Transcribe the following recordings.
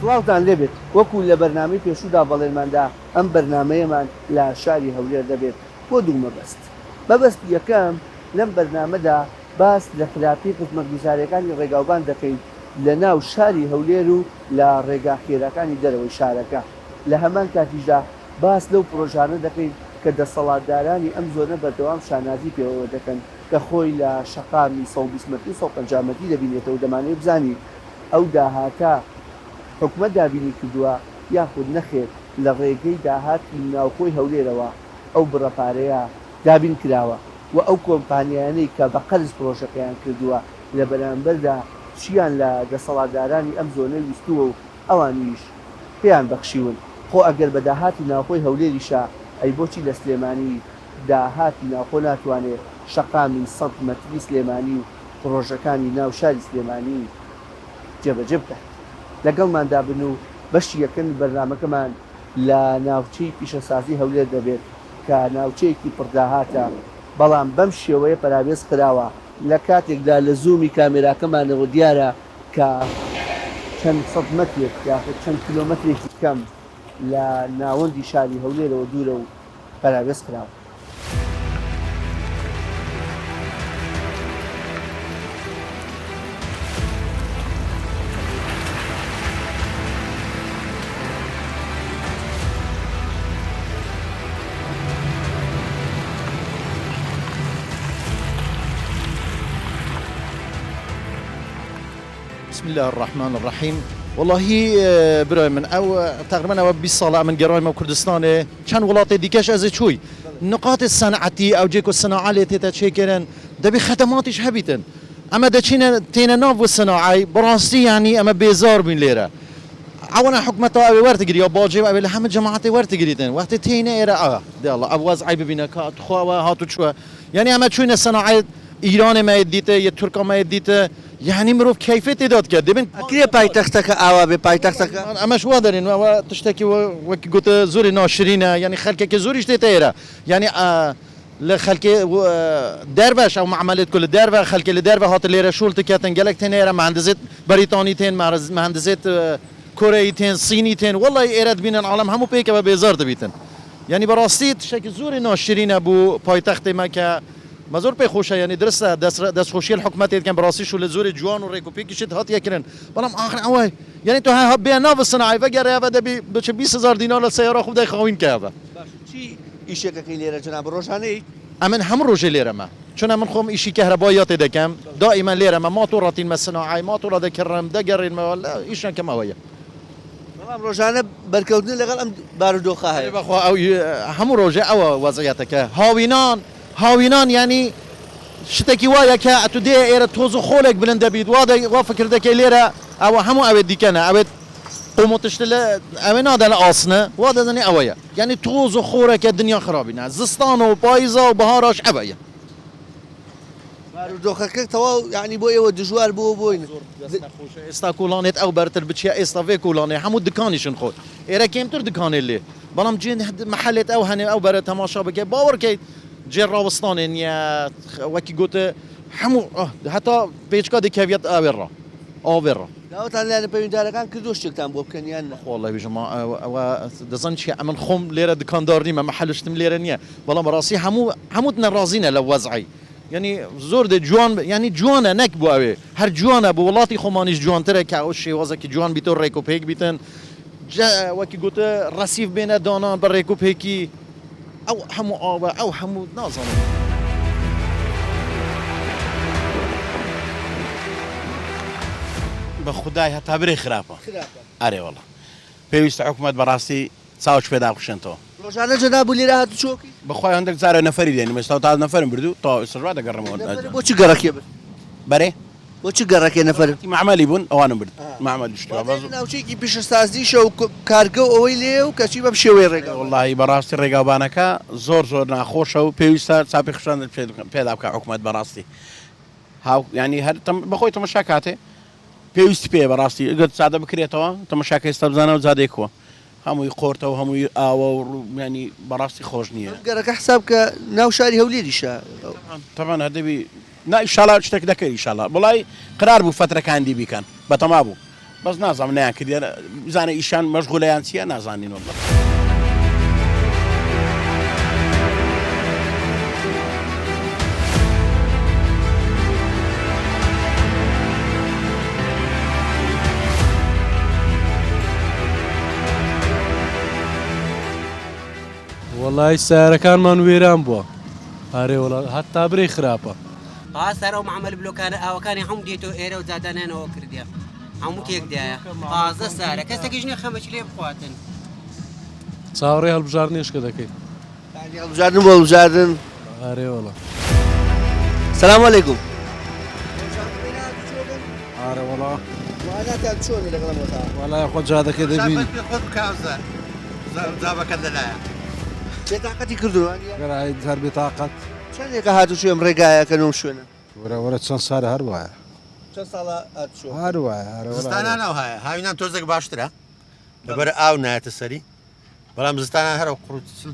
سڵاوتان لێبێت، وەکو لە بەرنامەی پێشوودا بەڵێنماندا ئەم بەرنامەیەمان لە شاری هەولێر دەبێت بۆ دوو مەبەست. مەبەستی یەکەم، لەم بەرنامەدا باس لە خراپی خزمەتگوزاریەکانی ڕێگاوبان دەکەین لە ناو شاری هەولێر و لە ڕێگا خێراکانی دەرەوەی شارەکە، لە هەمان کاتیشدا باس لەو پرۆژانە دەکەین کە دەسەڵاتدارانی ئەم زۆنە بەردەوام شانازی پێوەوە دەکەن کە خۆی لە شەقامی 120 مەتری و 150 مەتری دەبینێتەوە، دەمانەوێت بزانین ئەو داهاتە حکومەت دابینی کردووە یاخود نەخێر لە ڕێگەی داهاتی ناوخۆی هەولێرەوە ئەو بڕە پارەیە دابین کراوە و ئەو کۆمپانیایانەی کە بە قەرز پرۆژەکەیان کردووە لە بەرامبەردا چیان لە دەسەڵاتدارانی ئەم زۆنە ویستووە و ئەوانیش پێیان بەخشیون. خۆ ئەگەر بە داهاتی ناوخۆی هەولێریشە ئەی بۆچی لە سلێمانی داهاتی ناوخۆ ناتوانێ شەقامی سەت مەتری سلێمانی و پڕۆژەکانی ناو شاری سلێمانی جێبەجێ بکات؟ لەگەڵماندا بن و بەشی یەکەمی بەرنامەکەمان لە ناوچەی پیشەسازی هەولێر دەبێت کە ناوچەیەکی پڕداهاتە بەڵام بەم شێوەیە پەراوێز خراوە، لە کاتێکدا لە زوومی کامێراکەمانەوە دیارە کە چەند سەد مەترێک یاخود چەند کیلۆمەترێکی کەم لە ناوەندی شاری هەولێرەوە دوورە و پەراوێز خراوە. بسم اللە الرحمن الرحیم وەڵاهی برای من ئەو تقریبا ئەوە 20 ساڵە ئەمن گەڕایمە کوردستانێ چەند وڵاتێ دیکەش ئەزێ چووی نقاط سەنعەتی ئەو جێ کو سناعە لێ تێتە چێکردن دەبی خەدەماتیش هەبیتن ئەمە دەچینە تێنە ناو بۆ سناعەی بەڕاستی یانی ئەمە بێزار بووین لێرە ئەوەنە حکومەتە ئەوێ وەرتگری یا باجێ ئەوێ لە هەمە جەماعەتێ وەرتگریتن وەختی تێینە ئێرە ئا دێ ئەڵا ئەو وەزعەی ببینە کا تخوا ئەوە هاتوو چووە یانی ئەمە چووینە سناعەی ئیرانێ مە دیتە یە تورکا مە دیتە یانی مرۆڤ کەیفێ تێدا دکە دەبن ئەکرێ پایتەختەکە ئاوا بێ پایتەختەکە. ئەمەش وا دەرێن ئەوە تشتێکی وەک گوتە زۆری ناشرینە یانی خەلکێکی زۆریش تێتە ئێرە یانی لە خەلکێ دەرڤەش ئەو معامەلێت کو لە دەرڤە خەلکێ لە دەرڤە هاتە لێرە شوڵ تکەتن گەلەک تێن ئێرە مهندزێت بەریتانی تێن مهندزێت کۆرەیی تێن سینی تێن وەڵی ئێرە دبینن عاڵەم هەموو پێکەوە بێزار دەبیتن یانی بەڕاستی تشتێکی زۆری ناشرینە بوو پایتەختێ مە کە مە زۆر پێ خۆشە یانی درستە دەست خۆشیە حکومەتێ دکەم بەڕاستی شو لە زۆری جوان و ڕێک و پێکیشت هاتیە کرن بەڵام ئاخر ئەوە یانی تۆ هە بێ ناو سناعی ڤەگەرێ ئەڤە دەبی بچ 20 هەزار دینار لە سەیارە خو بدەی خاوین کە ئەڤە. باشە چی ئیشێک ئەکەی لێرە جەناب ڕۆژانەیت؟ ئەمن هەموو ڕۆژێ لێرەمە چون ئەمن خۆم ئیشی کەهرەباییاتێ دەکەم دائیمەن لێرەمە ماتۆڕە تینمە سناعەی ماتۆڕە دەکڕم دەگەڕێنمەوە ئیشەکەم ئەوەیە. بەڵام ڕۆژانە بەرکەوتنت لەگەڵ ئەم بارودۆخە هەیە؟ ئەرێ بەخوا ئەو هەموو ڕۆژێ ئەوە وەزعیەتەکە هاوینان هاوینان یانی شتێکی وایە کە ئەتوو دێیە ئێرە تۆز و خۆلێک بلند دەبیت وا وا فکر دەکەی لێرە ئەوە هەموو ئەوێ دیکەنە ئەوێت قوم و تشت لە ئەوێ نادەنە ئاسنە وا دەزانی ئەوەیە یانی تۆز و خۆرەکە دنیا خرابینە زستان و پایزا و بەهاراش ئەوەیە. بارودۆخەکە تەواو یانی بۆ ئێوە دژوار بووە بۆی زۆر دەست نەخۆشە ئێستا کۆڵانێت ئەو بەرتر بچیە ئێستا ڤێ کۆڵانێ هەموو دکانیشن خۆ ئێرە کێمتر دکانێ لێ بەڵام جێ مەحەلێت ئەو هەنێ ئەو بەرە تەماشا بکەی باوەڕ کەیت جێ ڕاوەستانێ نییە وەکی گوتە هەموو هەتا پێچکا دەکەویت ئاوێ ڕا ئاوێ ڕا. داواتان لایەنە پەیوەندیدارەکان کردووە شتێکتان بۆ بکەن یان نا؟ بەخوا اللە بیژم ئەوە دەزانی چیە ئەمن خۆم لێرە دکاندار نیمە مەحەل شتم لێرە نییە بەڵام بەڕاستی هەموو هەمووت نەڕازینە لە وەزعی یانی زۆر دێ جوان یانی جوانە نەک بۆ ئەوێ هەر جوانە بۆ وڵاتی خۆمانیش جوانترە کە ئەو شێوازەکی جوان بیتە و ڕێک و پێک بیتن وەکی گوتە ڕەسیف بێنە دانان بە ڕێک و پێکی ئەو هەموو ئاوە ئەو هەموو نازانم. بە خودای هەتا برێ خراپە ئەرێ وەڵا پێویستە حکومەت بەڕاستی چاوش پێدا بخشێنتەوە. ڕۆژانە جەناب و لێرە هاتوچۆ ئەکەی؟ بەخوای هەندێک جارە نەفەری دێنم ئێستا تاز نەفەرم بردو تەواو ئێستاش وا دەگەڕێمەوە. نەفەرت بۆ چ گەڕەکێ برد؟ بەرێ؟ بۆ چ گەڕەکێ نەفەرت؟ مەعمەلی بوون ئەوانم برد مەعمەلی شتی وا بەس. واتە ناوچەیەکی پیشەسازیشە و کارگە و ئەوەی لێیە و کەچی بەم شێوەیە ڕێگا. وەڵاهی بەڕاستی ڕێگاوبانەکە زۆر زۆر ناخۆشە و پێویستە چاپی خشاندن پێدا بکا حکومەت بەڕاستی هاو یانی هەر بەخۆی تەمەشا کاتێ پێویستی پێیە بەڕاستی ئەگەر جادە بکرێتەوە تەمەشاکە ئێستا بزانە و جادەی کووە هەمووی قۆرتە و هەمووی ئاوە و ینی بەڕاستی خۆش نییە. ئەم گەڕەکە حساب کە ناو شاری هەولێریشە. تەبعەن هەر دەبی نا ئیشاڵا شتێک دەکەی ئیشاڵا بەڵای قرار بوو فەترەکان دی بیکەن بەتەما بوو. بەس نازانم نەیان کردیە بزانە ئیشان مەشغولە یان چیە نازانین واللە. وەڵای سەیارەکانمان وێران بووە. ئارێ وەڵا هەتا برێی خراپە. پاسەر ئەو معمل بلۆکانە ئاوەکانی هەموو دێتەوە ئێرە و جادانیانەوە کردیە هەموو تێکدایە 15 سارە کەسێکیش نیە خەمەکی لێ بخواتن. چاوەڕێی هەڵبژاردنێش کە دەکەین. یانی هەڵبژاردن بۆ هەڵبژاردن. ئارێ وەڵا. سلام علیکم. ئارە وەڵا. واناتان چۆنە لەگەڵ ئەم وەزعە؟ وەڵا خۆ جادەکەی دەبینی. خۆت بکە ئەوزە جابەکەت لەلایە. بێتاقەتی کردوون وانیە؟ گەر هەر بێتاقەت. چەندێکە هاتوچۆی ئەم ڕێگایە کەن و ئەم شوێنە؟ وەرە وەرە چەند سالە هەر وایە. چەند ساڵە هاتوچۆ؟ هەر وایە هەر وەڵا. زستانان ئەوهایە هاوینان تۆزێک باشترە لەبەر ئاو نایەتە سەری بەڵام زستانان هەر ئەو قوڕ و چل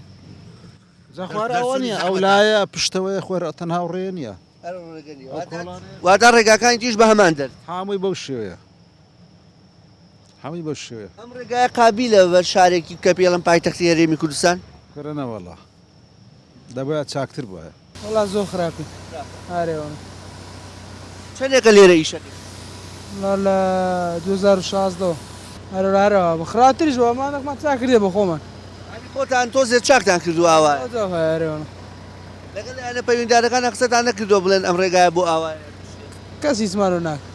جا خوارە ئەوە نییە ئەو لایە پشتەوەیە خۆر تەنها ڕێ نییە. هەر ڕێگە نییە. واتە ڕێگاکانی تریش بە هەمان دەرد. هەمووی بەو شێوەیە. هەمووی بەو شێوەیە. ئەم ڕێگایە قابیلە بە شارێکی کە پێڵن پایتەختی هەرێمی کوردستان؟ کورە نەوەڵا دەبوایە چاکتر بوایە. وەڵا زۆر خراپی ئارێ وەڵا. چەندێکە لێرە ئیشەکەی؟ وەڵا لە 2016 وە هەر هەر ئاوا بوو خراپتریش بوو ئەمانەکمان چاک کردیە بۆ خۆمان. یانی خۆتان تۆزێ چاکتان کردووە ئاوایە؟ ئەوجا ئارێ وەڵا. لەگەڵ لایەنە پەیوەندیدارەکانا قسەتان نەکردووە بڵێن ئەم ڕێگایە بۆ ئاوایە؟ کەس هیچمان لۆ ناکا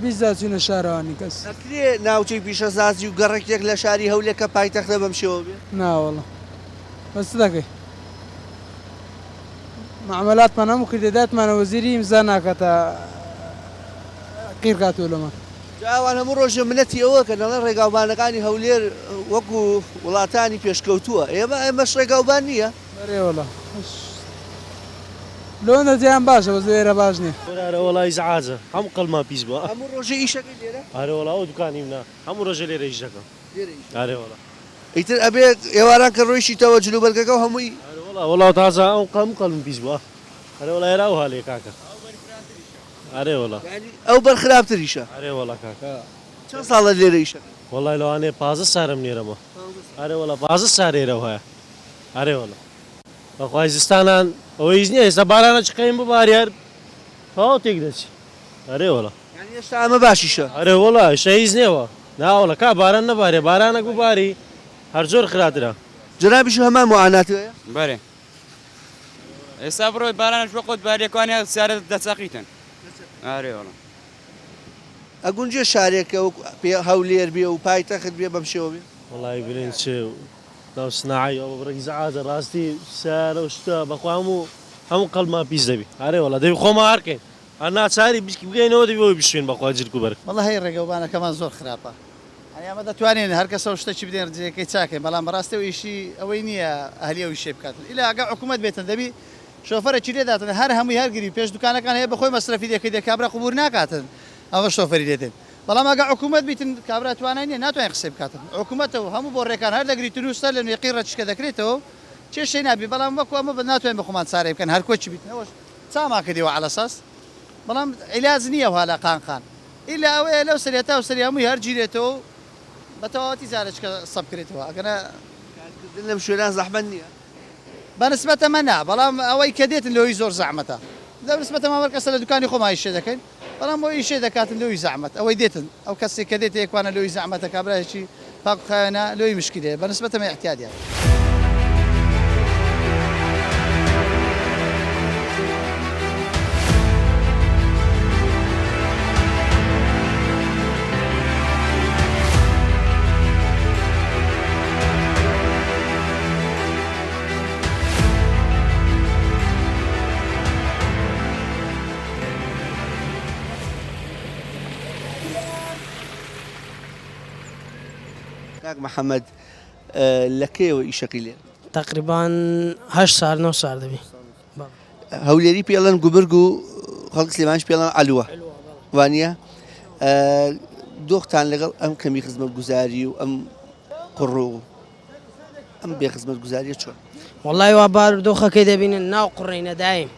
بیست جار چوینە شارەوانی کەس. ئەکرێ ناوچەی پیشەسازی و گەڕەکێک لە شاری هەولێر کە پایتەختە بەم شێوە بێ؟ ناوەڵا بەس چ دەکەی مەعمەلاتمان هەموو کردیە داتمانە وەزیری ئیمزا ناکا تا قیر کاتەوە لۆمان. جا ئەوان هەموو ڕۆژێ منەتی ئەوە کەن ئەڵێن ڕێگاوبانەکانی هەولێر وەکو وڵاتانی پێشکەوتووە ئێمە ئێمەش ڕێگاوبان نییە؟ بەرێ وەڵا لۆندە جیان باشە بەس لێرە باش نیە. کورە ئەرە وەڵا ئیزعاجە هەموو قەڵمان پیس بووە. هەموو ڕۆژێ ئیشەکەی لێرە؟ ئەرێ وەڵا ئەو دوکانی منە هەموو ڕۆژێ لێرە ئیش دەکەم. لێرە ئیش دەکەی؟ ئەرێ وەڵا. ئیتر ئەبێ ئێواران کە ڕۆیشیتەوە جلوبەرگەکە و هەمووی. ئەرێ وەڵا وەڵا تازە ئەو هەموو قەڵم پیس بووە. ئەرێ وەڵا ئێرە ئەو هالەیە کاکە. ئەرێ وەڵا. یانی ئەو بەر خراپتریشە. ئەرێ وەڵا کاکە. چەند ساڵە لێرە ئیشەکەی؟ وەڵای لەوانەیە 15 سارم لێرەمە. ئەرێ وەڵا 15 سار ئێرە وایە. ئەرێ وەڵا. بەخوای زستانان ئەوە هیچ نییە ئێستا بارانە چ قەیم بباری هەر تەواو تێک دەچی. ئەرێ وەڵا. یانی هێشتا ئەمە باشیشە. ئەرێ وەڵا هێشتا هیچ نییە وە. نا وەڵا کا باران نەبارێ بارانەک بباری هەر زۆر خراترە. جەنابیشت هەمان موعانات هەیە؟ بەرێ ئێستا بڕۆی بارانش بە خۆت باریە کوانێ سیارە دەچەقیتن ئارێ وەڵا. ئەگونجێ شارێک کە وەکو پێ هەولێر بێ و پایتەخت بێ بەم شێوە بێ؟ وەڵای برێن چ ناو سناعەی ئەوە بڕێک ئیزعاجە ڕاستی سیارە و شتە بەخوا هەموو هەموو قەڵبمان پیس دەبی ئارێ وەڵا دەبی خۆمان هەرکەین هەر ناچاری بشکی بگەینەوە دەبی بۆی بشوێن بەخوا جلک و بەرگ. وەڵاهی ڕێگەوبانەکەمان زۆر خراپە یانی ئەمە دەتوانین هەر کەسەو شتەکی بدەین جێگەکەی چاکەین بەڵام بەڕاستی ئەو ئیشی ئەوەی نییە ئەهلی ئەو ئیشەی بکاتن ئیلا ئەگەر حکوومەت بێتن دەبی شۆفەرەکی لێ داتن هەر هەمووی هەر گری پێش دوکانەکان هەیە بەخۆی مەسرەفی لێ کردیە کابرا قبور ناکاتن ئەوە شۆفەری لێ دێن بەڵام ئەگەر حکوومەت بیتن کابرا توانای نییە ناتوانین قسەی بکاتن حکوومەتە و هەموو بۆ ڕێکان هەر دەگریتن و سەر لە نوێ قیڕە چکە دەکرێتەوە و کێشەی نابی بەڵام وەکو ئەمە بە ناتوانین بە خۆمان چارەی بکەن هەر کۆچی بیتن ئەوەش چامان کردیەوە عەلەساس بەڵام عیلاج نییە وها لە قان قان ئیلا ئەوەیە لەو سەری هەتا ئەو سەری هەمووی هەر گیرێتەوە و بە تەواوەتی جارێکە سەب کرێتەوە ئەگەنا. کارکردن لەم شوێنە زەحمەت نییە؟ بە نسبەت ئەمە نا، بەڵام ئەوەی کە دێتن لۆی زۆر زەحمەتە. لە نسبەت ئەمە هەر کەسە لە دوکانی خۆمان ئیشێ دەکەین، بەڵام ئەوەی ئیشێ دەکاتن لۆی زەحمەت، ئەوەی دێتن ئەو کەسێک کە دێتە یەکوانە لۆی زەحمەتە کابرایەکی پاک و خاوێنە لۆی مشکیلەیە، بە نسبەت ئەمە ئیعتیادیان. کاک محەمەد لە کەیەوە ئیشەکەی لێرە؟ تەقریبان هەشت سار نۆ سار دەبی. هەولێری پێڵەن گوبرگ و خەڵک سلێمانیش پێڵەن عەلوە وانە دۆختان لەگەڵ ئەم کەمی خزمەتگوزاری و ئەم قوڕ و ئەم بێ خزمەتگوزاریە چۆن؟ وەڵای وا بارودۆخەکەی دەبینن ناو قوڕینە دایم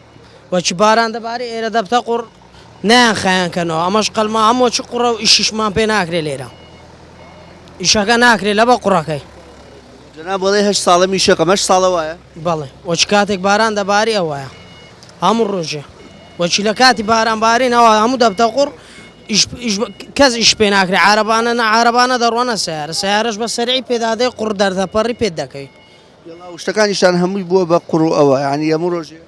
وەکی باران دەبارێ ئێرە دەبتە قوڕ. نایان خایان کەنەوە ئەمەش قەلما هەموو چ قوڕە و ئیشیشمان پێ ناکرێ لێرە ئیشەکە ناکرێ لەبە قوڕەکەی. جەناب ئەڵێ هەشت ساڵە میشەکەم هەشت ساڵە وایە؟ بەڵێ وەچ کاتێک باران دەباری ئەوایە هەموو ڕۆژێ وەچی لە کاتی باران بارین ئەوە هەموو دەبتە قوڕ ئیش ئیش کەس ئیش پێ ناکرێ عارەبانە نە عارەبانە دەڕۆنە سەیارە سەیارەش بە سەرعی پێدادەی قوڕ دەردەپەڕی پێت دەکەوی. وەڵا شتەکانیشتان هەمووی بووە بە قوڕ و ئەوە یانی هەموو ڕۆژێ.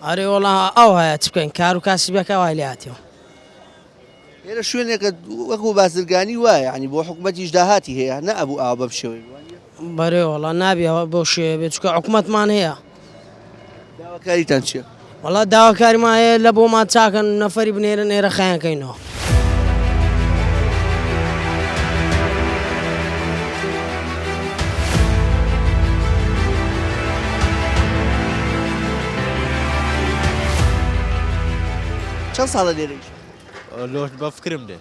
ئەرێ وەڵا ئەوهایە چ بکەین کار و کاسبیەکە وای لێ هاتیەوە. ئێرە شوێنێکە وەکو بازرگانی وایە یانی بۆ حکومەتیش داهاتی هەیە نە ئەبوو ئاوا بەم شێوەیە بێ وانیە؟ بەرێ وەڵا نابی ئەوە بەو شێوەیە بێ چونکە حکومەتمان هەیە. داواکاریتان چیە؟ وەڵا داواکاریمان هەیە لە بۆمان چاکەن نەفەری بنێرن ئێرە خەیان کەینەوە. چەند ساڵە لێرە ئیش لۆش بە فکرم دێ.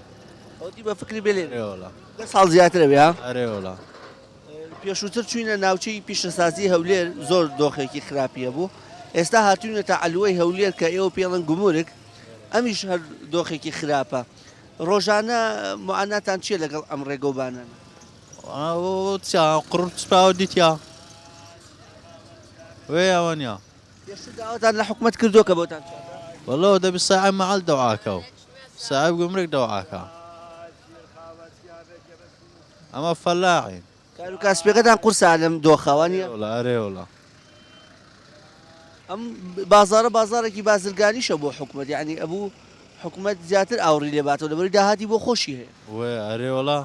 ئەوەتی بە فکری بێ لێرە؟ ئەرێ وەڵا. دە ساڵ زیاترە بێ ها؟ ئەرێ وەڵا. پێشووتر چووینە ناوچەی پیشەسازی هەولێر زۆر دۆخێکی خراپی هەبوو ئێستا هاتووینەتە عەلوەی هەولێر کە ئێوە پێڵن گومرگ ئەمیش هەر دۆخێکی خراپە ڕۆژانە معاناتان چییە لەگەڵ ئەم ڕێگەوبانانە؟ قڕ سپاوە دیتیا وێ ئەوە نیە. پێشتر داواتان لە حکومەت کردووە کە بۆتان چاکە؟ وەڵا دەبی ساعب مەعەل دەوعاکە و ساعب گومرگ دەوعاکە. ئەمە فەلاحین. کار و کاسپیەکەتان قورسە لەم دۆخە وانیە؟ وەڵا ئەرێ وەڵا. ئەم بازاڕە بازاڕێکی بازرگانیشە بۆ حکومەت یانی ئەبوو حکومەت زیاتر ئاوڕی لێ باتەوە لەبەرئەوەی داهاتی بۆ خۆشی هەیە. وێ ئەرێ وەڵا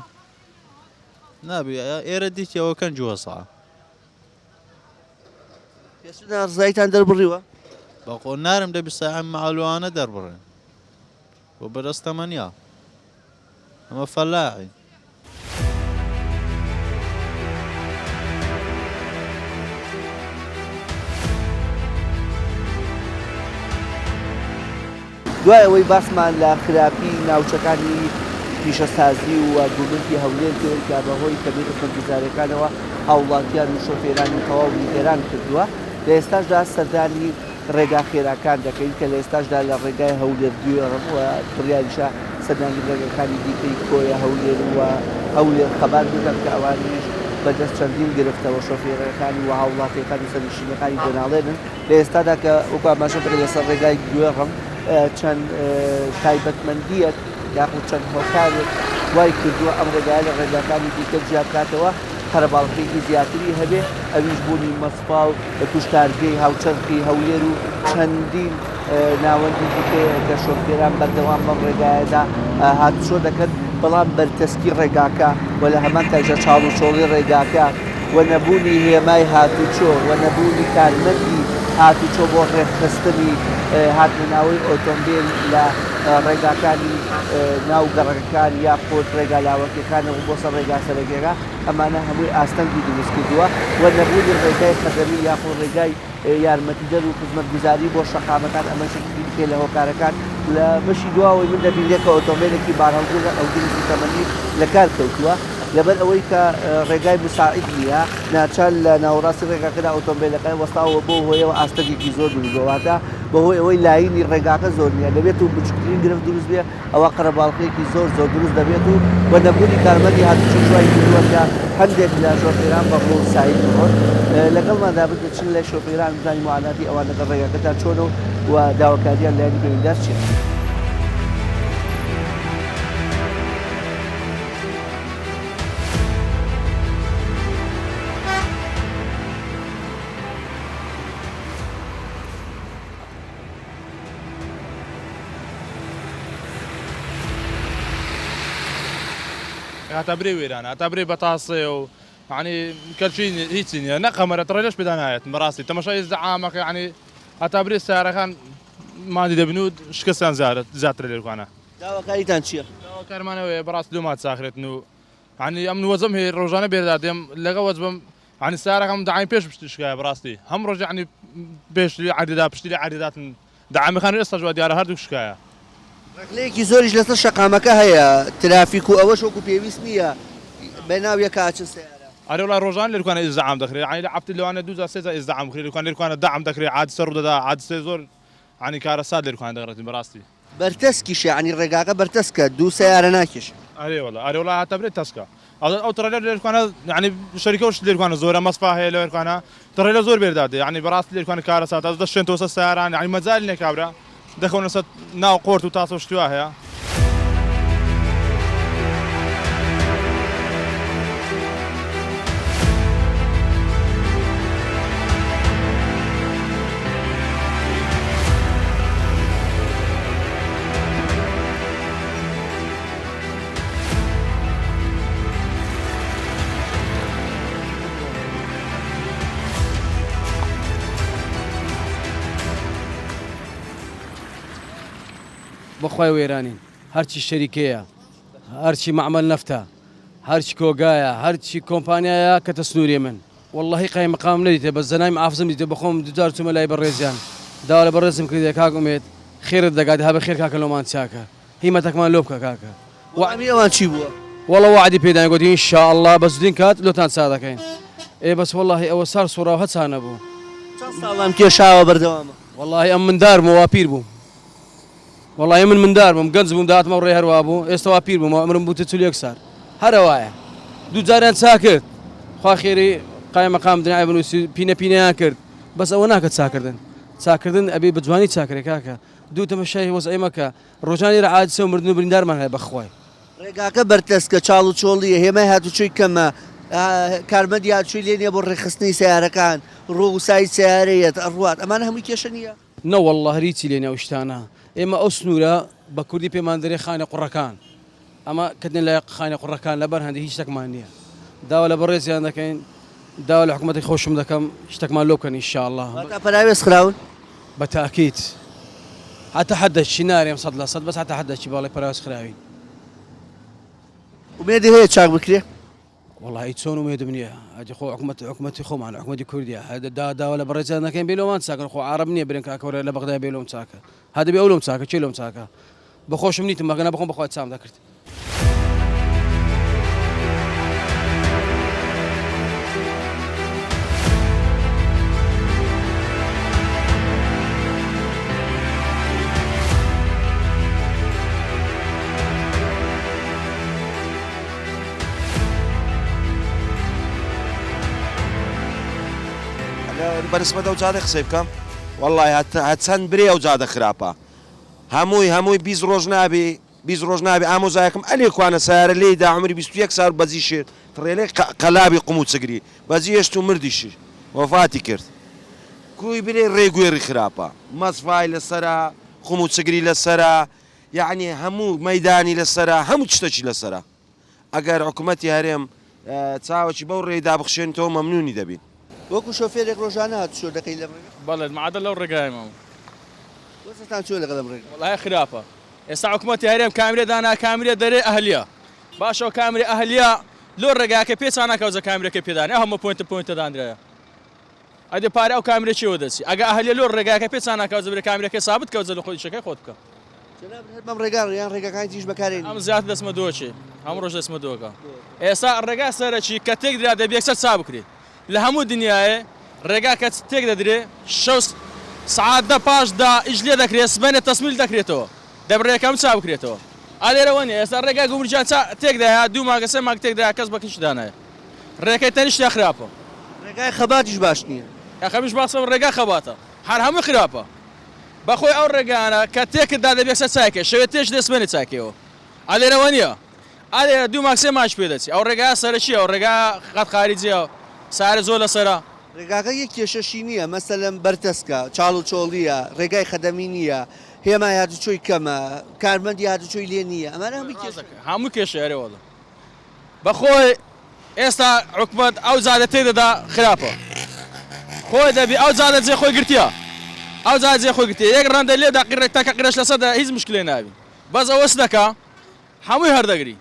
نابی ئێرە دیتی ئەوە کەنج وەسعە. پێشتر ناڕەزاییتان دەربڕیوە؟ بەخۆ نارم دەبی ساعە مەعلوانە دەربڕێن بۆ بەدەستەمەنیا. ئەمە فەلاحین. دوای ئەوەی باسمان لە خراپی ناوچەکانی پیشەسازی و گومرگی هەولێر کرد کە بەهۆی کەمی خزمەتگوزاریەکانەوە هاوڵاتیان و شۆفێرانی تەواو نیگەران کردووە لە ئێستاشدا سەردانی ڕێگا خێراکان دەکەین کە لە ئێستاشدا لە ڕێگای هەولێر گوێڕم و بڕیاریشە سەردانی ڕێگاکانی دیکەی کۆیە هەولێر و هەولێر خەبات بکەم کە ئەوانیش بەدەست چەندین گرفتەوە شۆفێرەکانی و هاوڵاتیەکان و سەرنشینەکانی دەناڵێنن لە ئێستادا کە وەکو ئاماژە پێ لەسەر ڕێگای گوێڕم چەند تایبەتمەندیەک یاخود چەند هۆکارێک وای کردووە ئەم ڕێگایە لە ڕێگاکانی دیکە جیا بکاتەوە قەرەباڵخیی زیاتری هەبێ، ئەویش بوونی مەسفا و کوشتارگەی هاوچەرخی هەولێر و چەندین ناوەندی دیکەیە کە شۆفێران بەردەوام بەم ڕێگایەدا هاتوچۆ دەکەن، بەڵام بەرتەسکی ڕێگاکە و لە هەمان کاتیشدا چاڵوچۆڵی ڕێگاکە و نەبوونی هێمای هاتوچۆ و نەبوونی کارمەندی هاتوچۆ بۆ ڕێکخستنی هاتنەناوەی ئۆتۆمبێل لە ڕێگاکانی ناو گەڕەکەکان یاخود ڕێگا لاوەکیەکانەوە بۆ سەر ڕێگا سەرەکیەکە ئەمانە هەمووی ئاستەنگی دروست کردووە و نەبوونی ڕێگای خەدەمی یاخود ڕێگای یارمەتیدەر و خزمەتگوزاری بۆ شەقامەکان ئەمەش یەکێکی دیکەیە لە هۆکارەکان. لە بەشی دواوەی من دەبینرێت کە ئۆتۆمبێلێکی بارهەڵگر هەڵگری سووتەمەنی لە کار کەوتووە لەبەر ئەوەی کە ڕێگای مساعید نییە ناچار لە ناوەڕاستی ڕێگاکەدا ئۆتۆمبێلەکە وەستاوە بەو هۆیەوە ئاستەنگێکی زۆر دروست بووە واتە بەهۆی ئەوەی لاینی ڕێگاکە زۆر نییە دەبێت و بچووکترین گرفت دروست بێ ئەوا قەرەباڵغییەکی زۆر زۆر دروست دەبێت و و نەبوونی کارمەندی هاتوچۆش وای کردووە کە هەندێک لە شۆفێران بە ڕوو سایل بڕۆن. لەگەڵماندا بن دەچین لای شۆفێران بزانین موعاناتی ئەوان لەگەڵ ڕێگاکەدا چۆنە و و داواکارییان لایەنی پەیوەندیدار چییە. هەتا برێ وێرانە هەتا برێ بەتاسەیە و یعنی کەلچی هیچی نییە نە قەمەرە تڕێلەش پێدا نایەت بەڕاستی تەماشای ئیزدحامەکە یعنی هەتا برێ سارەکان مادی دەبن و شکستیان زیاترە لێرکانە. داواکاریتان چییە؟ داواکارمان ئەوەیە بەڕاستی لۆمان چاکرێتن و یعنی ئەمن وەزم هەیە ڕۆژانە بێردا دێم لەگە وەجبم یعنی سارەکەم دەعایم پێش پشتی شکایە بەڕاستی هەم ڕۆژ یعنی پێش عەردێدا پشتی لە عەردێداتن دەعامەکان ئێستاش وا دیارە هەردووک شکایە. ڕەخنەیەکی زۆریش لەسەر شەقامەکە هەیە، ترافیک و ئەوەش وەکو پێویست نییە، بەناو یەکا ئەچن سەیارە. ئەرێ وەڵا ڕۆژانە لێرکانە ئیزدعام دەکرێ یانی لە عەفتە لەوانەیە دوو جار سێ جار ئیزدعام بکرێ لێرکان لێرکانە دەعم دەکرێ عادسە ڕوو دەدا عادسەی زۆر یانی کارەسات لێرکان دەگڕێتن بەڕاستی. بەرتەسکیشە یانی ڕێگاکە بەرتەسکە دوو سەیارە ناکێشێ. ئەرێ وەڵا ئەرێ وەڵا هەتا برێ تەسکە ئەو ئەو تڕێلە لێرکانە یانی شەریکە شت لێرکانە زۆرە مەسفا هەیە لێرکانە تڕێلە زۆر بێر دادێ یانی بەڕاستی لێرکانە کارەساتە دەشێنتەوە سەر سەیاران یانی مەجال نیە کابرا دەکەونە سەر ناو قۆرت و تاسە و شتی وا هەیە. بەخوای وێرانین هەرچی شەریکەیە هەرچی مەعمەل نەفتە هەرچی کۆگایە هەرچی کۆمپانیایە کەتە سنووری من وەڵاهی قایمقامم نەدیتە بەس زەنای محافزم دیتە بەخۆم دوجار چوومە لای بەڕێزیان داوا لە بەڕێزم کردیە کاک ئومێد خێرت دەگات ها بەخێر کاکە لۆمان چاکە هیمەتەکمان لۆ بکە کاکە. وەڵامی ئەوان چی بووە؟ وەڵا وەعدی پێداین گۆتی ان شاء اللە بە زووترین کات لۆتان چا دەکەین ئێ بەس وەڵاهی ئەوە سار سوڕاو هەچا نەبوو. چەند ساڵە ئەم کێشاوە بەردەوامە؟ وەڵاهی ئەم مندار بووم وا پیر بووم وەڵاهی من مندار بووم گەنج بووم دەهاتمە ڕێ هەر وابوو ئێستا وا پیر بوومەوە عومرم بووتە 41 سال هەر وایە دوو جاریان چا کرد خوا خێری قایمقام دنیای بنووسی پینە پینەیان کرد بەس ئەوە ناکە چاکردن چاکردن ئەبێ بە جوانی چاکرێ کاکە دوو تەمەشای وەزعی مەکە ڕۆژان لێرە عادسە و مردن و بریندارمان هەیە بەخوای. ڕێگاکە بەرتەسکە، چاڵ و چۆڵییە، هێمای هاتوچۆی کەمە، کارمەندی هاتوچۆی لێ نییە بۆ ڕێکخستنی سەیارەکان، ڕووسایی سەیارە یەت ئەڕوات، ئەمانە هەمووی کێشە نییە؟ نەوەڵڵا هەر هیچی لێ نیە ئەو شتانە، ئێمە ئەو سنوورە بە کوردی پێمان دەرێ خانە قوڕەکان، ئەمە کەتنە لای خانە قوڕەکان لەبەر هەندێ هیچ شتەکمان نیە، داوا لە بەڕێزیان دەکەین، داوا لە حکومەتی خۆشم دەکەم شتەکمان لۆ بکەن ئیشاڵڵا. واتا پەراوێز خراون؟ بە تاکید. حەتە حەدەکی نارێم 100% بەس حەتە حەدەکی بەڵێ پەراوێز خراوین. ئومێدی هەیە چاک بکرێ؟ وەڵاهی چۆن ئومێدم نییە ئەدی خۆ حکومەت حکومەتی خۆمان حکومەتی کوردیە هەدە دا داوا لە بەڕێزیان دەکەین بێ لۆمان چاکەن خۆ عەڕەب نییە برێن کاکە وەرە لە بەغدای بێ لۆم چاکە هەدەبێ ئەو لۆم چاکە کێ لۆم چاکە بەخۆشم نیتم مەگەنا بەخۆم بەخوای چام دەکرد. ئەگەر بەنسبەت ئەو جادە قسەی بکەم وەڵڵاهی هەچەند برێ ئەو جادە خراپە هەمووی هەمووی 20 ڕۆژ نابی 20 ڕۆژ نابی ئامۆزایەکم ئەلێ کوانە سیارە لێی دا عمری 21 سال بەجی شێت تڕێلەی قەلابی قوم و چگری بەجی هێشت و مردیشی وەفاتی کرد کوی برێ ڕێگوێڕی خراپە مەسفای لەسەرە قوم و چگری لەسەرە یەعنی هەموو مەیدانی لەسەرە هەموو تشتەکی لەسەرە ئەگەر حکومەتی هەرێم چاوەکی بەو ڕێیدا بخشێنیتەوە مەمنونی دەبین. وەکو شۆفێرێک ڕۆژانە هاتوچۆ دەکەی لەم ڕێگا؟ بەڵێ مەعادە لەو ڕێگایە مام. وەزعتان چۆنە لەگەڵ ئەم ڕێگا؟ وەڵاهی خراپە ئێستا حکومەتی هەرێم کامیرە دانا کامیرە دەرێ ئەهلیە باشە ئەو کامیرە ئەهلیە لۆ ڕێگاکە پێچا ناکا وزە کامیرەکەی پێدانێ ئەو هەموو پۆینتە پۆینتە دانرایە ئەدێ پارە ئەو کامیرە چێوە دەچی ئەگە ئەهلیە لۆ ڕێگاکە پێچا ناکا وزە برێ کامیرەکەی سابت کە وزە لە خۆ ئیشەکەی خۆت بکە. جەنابت هەر بەم ڕێگا یان ڕێگاکانی تریش بەکارێنی؟ ئەم زیاتر دەچمە دۆکێ هەموو ڕۆژ دەچمە دۆکە ئێستا ڕێگا سەرەکی کە تێک درا دەبی یەکسەر چا بکرێ لە هەموو دنیایێ ڕێگا کە تێک دەدرێ شەو سعات دە پاش دە ئیش لێ دەکرێ سبەینێ تەسمیل دەکرێتەوە دەبی ڕێکەم چا بکرێتەوە ئا لێرەوە نیە ئێستا ڕێگای گومرجان چا تێک دایە دوو مانگە سێ مانگ تێک دایە کەس بە کیش دانایە ڕێکەی تەنیشتیا خراپە. ڕێگای خەباتیش باش نیە. ئەخەمیش باسم ڕێگا خەباتە هەر هەمووی خراپە. بەخۆی ئەو ڕێگایانە کە تێکت دا دەبی یەکسەر چایکەی شەوێ تێش دێ سبەینێ چاکەیەوە ئا لێرە وەنیە ئا لێرە دوو مانگ سێ مانگیش پێ دەچی ئەو ڕێگایە سەرەکیە ئەو ڕێگا خەت خاریجیە سارە زۆر لەسەرە. ڕێگاکە یەک کێشەشی نیە مەسەلەن بەرتەسکە چاڵ و چۆڵیە ڕێگای خەدەمی نیە هێمای هاتوچۆی کەمە کارمەندی هاتوچۆی لێ نیە ئەمانە هەمووی کێشەن. هەموو کێشەیە ئەرێ وەڵا. بەخۆی ئێستا حکومەت ئەو جادە تێک دەدا خراپە خۆی دەبی ئەو جادە جێ خۆی گرتیە ئەو جادە جێ خۆی گرتیە یەک ڕەندە لێدا قیڕێک تاکە قیرەش لەسەر دە هیچ مشکلێ نابی بەس ئەوە چ دەکا هەمووی هەردەگری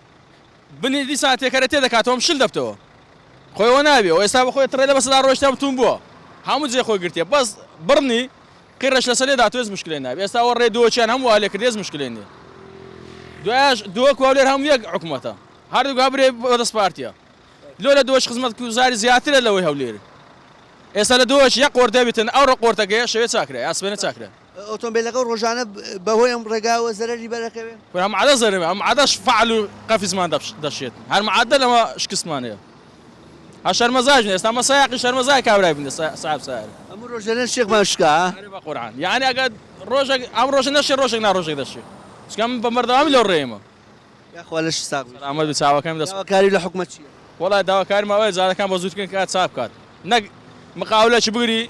بنی دیسان تێکەرە تێ دەکاتەوە شل دەبتەوە خۆی ئەوە نابی ئەو ئێستا بەخۆی تڕێ لە بەسەدا ڕۆیشتە بتون بووە هەموو جێ خۆی گرتیە بەس بڕنی قیڕەش لەسەر لێدا تۆ هیچ مشکلێ نابی ئێستا ئەوە ڕێ دۆکیان هەموو وا لێ کرد هیچ مشکلێ نیە دوایش دۆک و هەولێر هەموو یەک حکومەتە هەردووک هەبرێ بەدەست پارتیە لۆ لە دۆش خزمەت گوزاری زیاترە لەوەی هەولێر ئێستا لە دۆش یەک قۆرتە بیتن ئەو ڕە قۆرتەکەیە شەوێ چاکرا یا سبەینێ چاکرا. ئۆتۆمبێلەکە ڕۆژانە بەهۆی ئەم ڕێگاوە زەرەری بەرەکەوێ؟ کورە ئەم عادە زەرەرە ئەم عادەش فەعل و قەفزمان دەشێت هەر معادە لەمە شکستمان هەیە هەر شەرمەزاش بین ئێستا مە سایەقی شەرمەزای کابرای بین ساحب سایەرە. هەموو ڕۆژێ نەشێکمان شکا ها؟ ئەرێ بە قورعان یانی ئەگەر ڕۆژێک ئەم ڕۆژە نەشێ ڕۆژێک نا ڕۆژێک دەشێ چونکە من بە بەردەوامی لەو ڕێیەمە. یاخوا لەشت ساغ بێت. سەلامەت بی چاوەکەم دەست. داواکاری لە حکومەت چیە؟ وەڵا داواکاریم ئەوەیە جادەکان بە زووترین کات چاک بکات نەک مقاولەکی بگری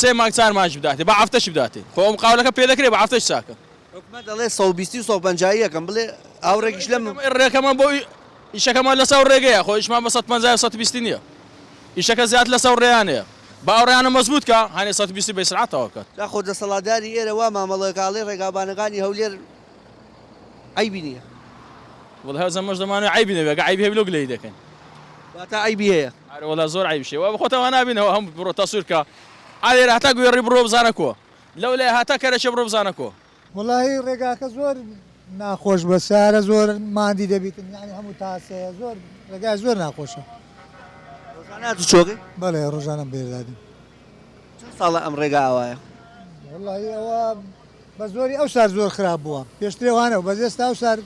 سێ مانگ چار مانگیش بداتێ با هەفتەشی بداتێ خۆ مقاولەکە پێ دەکرێ بە هەفتەش چاکە. حکومەت دەڵێ 120 و 150 یەکەم بڵێ ئاوڕێکیش لەم. ڕێکەمان بۆ ئیشەکەمان لەسەر ڕێگەیە خۆ ئیشمان بە 150 و 120 نییە ئیشەکە زیاتر لەسەر ڕێیانەیە با ئەو ڕێیانە مەزبووت کا هەنێ 120 بە ئیسرعەت تەواو کات. جا خۆ دەسەڵاتداری ئێرە وا مامەڵەکا ئەڵێ ڕێگاوبانەکانی هەولێر عەیبی نییە. وەڵا هەر زەمەش دەمانەوێ عەیبی نەبێ گەر عەیبی هەبی لۆ گلەیی دەکەین. واتا عەیبی هەیە. ئەرێ وەڵا زۆر عەیبیش هەیە وا خۆتان وا نابینەوە هەم بڕۆ تەسویر کە ئالێرە هەتا گوێڕی بڕۆ بزانە کوە لەو لای هەتا کەرەکێ بڕۆ بزانە کوە. وەڵاهی ڕێگاکە زۆر ناخۆش بوە سەیارە زۆر ماندی دەبیتن یانی هەموو تاسەیە زۆر ڕێگای زۆر ناخۆشە. ڕۆژانە هاتوچۆکەی؟ بەڵێ ڕۆژانەم بێردادیم. چەند ساڵە ئەم ڕێگا ئاوایە؟ وەڵاهی ئەوە بە زۆری ئەو سار زۆر خراپ بووە پێشترێ وانەبوو بەس ئێستا ئەو سار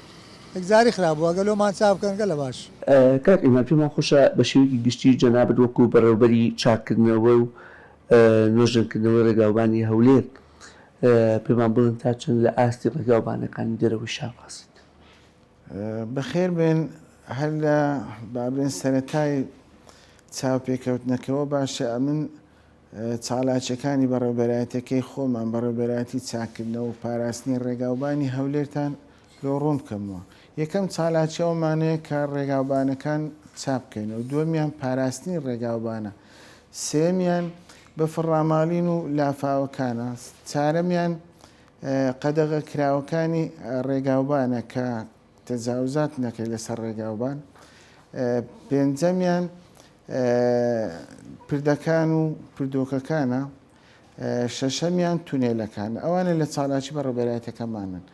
یەکجاری خراپ بووە گەر لۆمان چاک بکەن گەلە باش. کاک عیماد پێمان خۆشە بە شێوەیەکی گشتی جەنابت وەکو بەڕێوەبەری چاککردنەوە و نۆژەنکردنەوەی ڕێگاوبانی هەولێر پێمان بڵێن تا چەند لە ئاستی ڕێگاوبانەکانی دەرەوەی شار ڕازیت؟ بەخێر بێن هەر لە با بڵێن سەرەتای چاوپێکەوتنەکەوە باشە ئەمن چالاکیەکانی بەڕێوبەرایەتەکەی خۆمان بەڕێوبەرایەتی چاککردنەوە و پاراستنی ڕێگاوبانی هەولێرتان لۆ ڕوون بکەمەوە یەکەم چالاکی ئەومانەیە کە ڕێگاوبانەکان چاک بکەینەوە دووەمیان پاراستنی ڕێگاوبانە سێمیان بەفر ڕاماڵین و لافاوەکانە چارەمیان قەدەغە کراوەکانی ڕێگاوبانە کە تەجاوزات نەکەی لەسەر ڕێگاوبان پێنجەمیان پردەکان و پردۆکەکانە شەشەمیان تونێلەکان ئەوانە لە چالاکی بەڕێوبەرایەتەکەمانن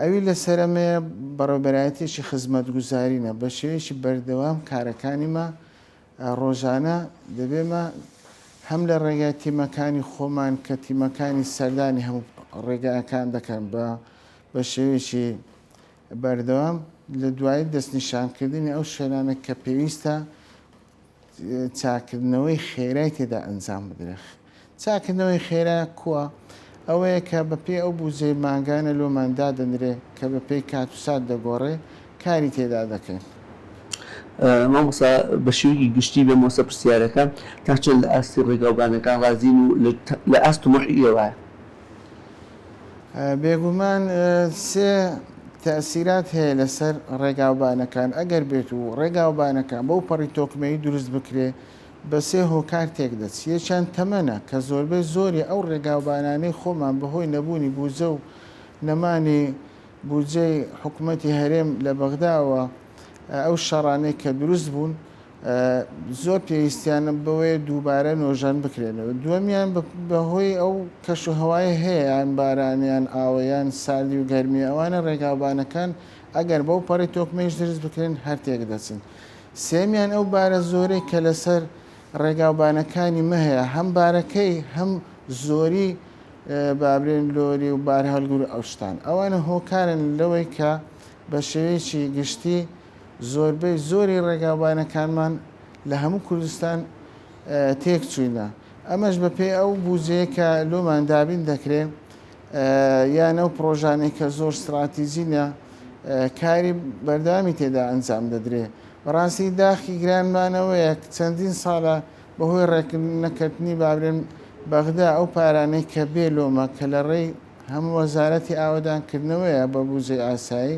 ئەوی لەسەرەمەیە بەڕێوبەرایەتێکی خزمەتگوزارینە بە شێوەیەکی بەردەوام کارەکانیمە ڕۆژانە دەبێمە هەم لە ڕێگای تیمەکانی خۆمان کە تیمەکانی سەردانی هەموو ڕێگاکان دەکەن بە بە شێوەیەکی بەردەوام لە دوایی دەستنیشانکردنی ئەو شوێنانە کە پێویستە چاکردنەوەی خێرای تێدا ئەنجام بدرێت. چاکردنەوەی خێرا کووە؟ ئەوەیە کە بەپێی ئەو بوجەی مانگانە لۆمان دادەنرێ کە بەپێی کات و سات دەگۆڕێ کاری تێدا دەکەین. مامۆستا بە شێوەیەکی گشتی بێمەوە سەر پرسیارەکە، تا چەند لە ئاستی ڕێگاوبانەکان ڕازین و لە ئاست تموحی ئێوەیە؟ بێگومان سێ تەئسیرات هەیە لەسەر ڕێگاوبانەکان، ئەگەر بێت و ڕێگاوبانەکان بەو پەڕی تۆکمەیی دروست بکرێ بە سێ هۆکار تێکدەچ، یەکیان تەمەنە کە زۆربەی زۆری ئەو ڕێگاوبانانەی خۆمان بەهۆی نەبوونی بوجە و نەمانی بودجەی حکومەتی هەرێم لە بەغداوە ئەو شەڕانەی کە دروست بوون زۆر پێویستیانە بەوەیە دووبارە نۆژەن بکرێنەوە. دووەمیان بەهۆی ئەو کەشوهەوایە هەیە یان باران یان ئاوە یان ساردی و گەرمی ئەوانە ڕێگاوبانەکان ئەگەر بەو پەڕی تۆکمەیش دروست بکرێن هەر تێکدەچن. سێیەمیان ئەو بارە زۆرەی کە لەسەر ڕێگاوبانەکانی مە هەیە هەم بارەکەی هەم زۆری بابرێن لۆری و بارهەڵگر و ئەو شتان ئەوانە هۆکارن لەوەی کە بە شێوەیەکی گشتی زۆربەی زۆری ڕێگاوبانەکانمان لە هەموو کوردستان تێکچووینە ئەمەش بەپێی ئەو بوجەیە کە لۆمان دابین دەکرێ یان ئەو پڕۆژانەی کە زۆر ستراتیجینە کاری بەردەوامی تێدا ئەنجام دەدرێ بەڕاستی داخی گرانمانەوەیە چەندین ساڵە بەهۆی ڕێکنەکەتنی بابرێن بەغدا ئەو پارانەی کە بێ لۆمە کە لە ڕێی هەم وەزارەتی ئاوەدانکردنەوەیە بە بوجەی ئاسایی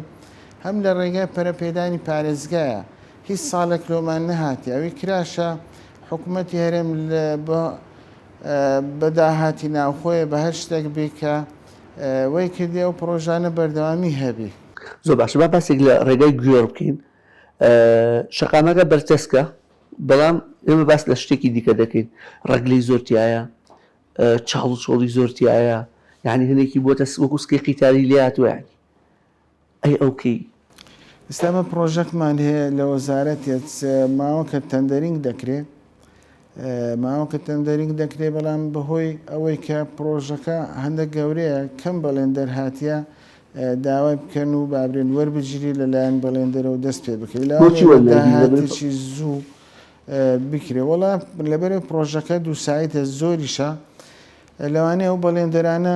هەم لە ڕێگای پەرەپێدانی پارێزگایە هیچ ساڵێک لۆمان نەهاتی ئەوی کراشە حکومەتی هەرێم بە بە داهاتی ناوخۆیە بە هەر شتێک بی کە وەی کردی ئەو پڕۆژانە بەردەوامی هەبی. زۆر باشە با باسێک لە ڕێگای گوێڕ بکەین شەقامەکە بەرتەسکە بەڵام ئێمە باس لە شتێکی دیکە دەکەین ڕەگلەی زۆر تایە چاڵ و چۆڵی زۆر تایە یعنی هەنێکی بۆتە وەکو سکەی قیتاری لێهاتووە یعنی ئەی ئەو کەی؟ ئێستا ئێمە پڕۆژەکمان هەیە لە وەزارەتێت ماوەکە tendering دەکرێ. ماوەکە tendering دەکرێ بەڵام بەهۆی ئەوەی کە پڕۆژەکە هەندە گەورەیە کەم بەڵێندەر هاتیە داوای بکەن و بابرێن وەربگیری لەلایەن بەڵێندەرەوە دەست پێ بکرێت بۆچی لەوانەیە لە وەرناگیری لەبەر داهاتێکی زوو بکرێ وەڵا لەبەرەی پڕۆژەکە دووسایتە زۆریشە لەوانەیە ئەو بەڵێندەرانە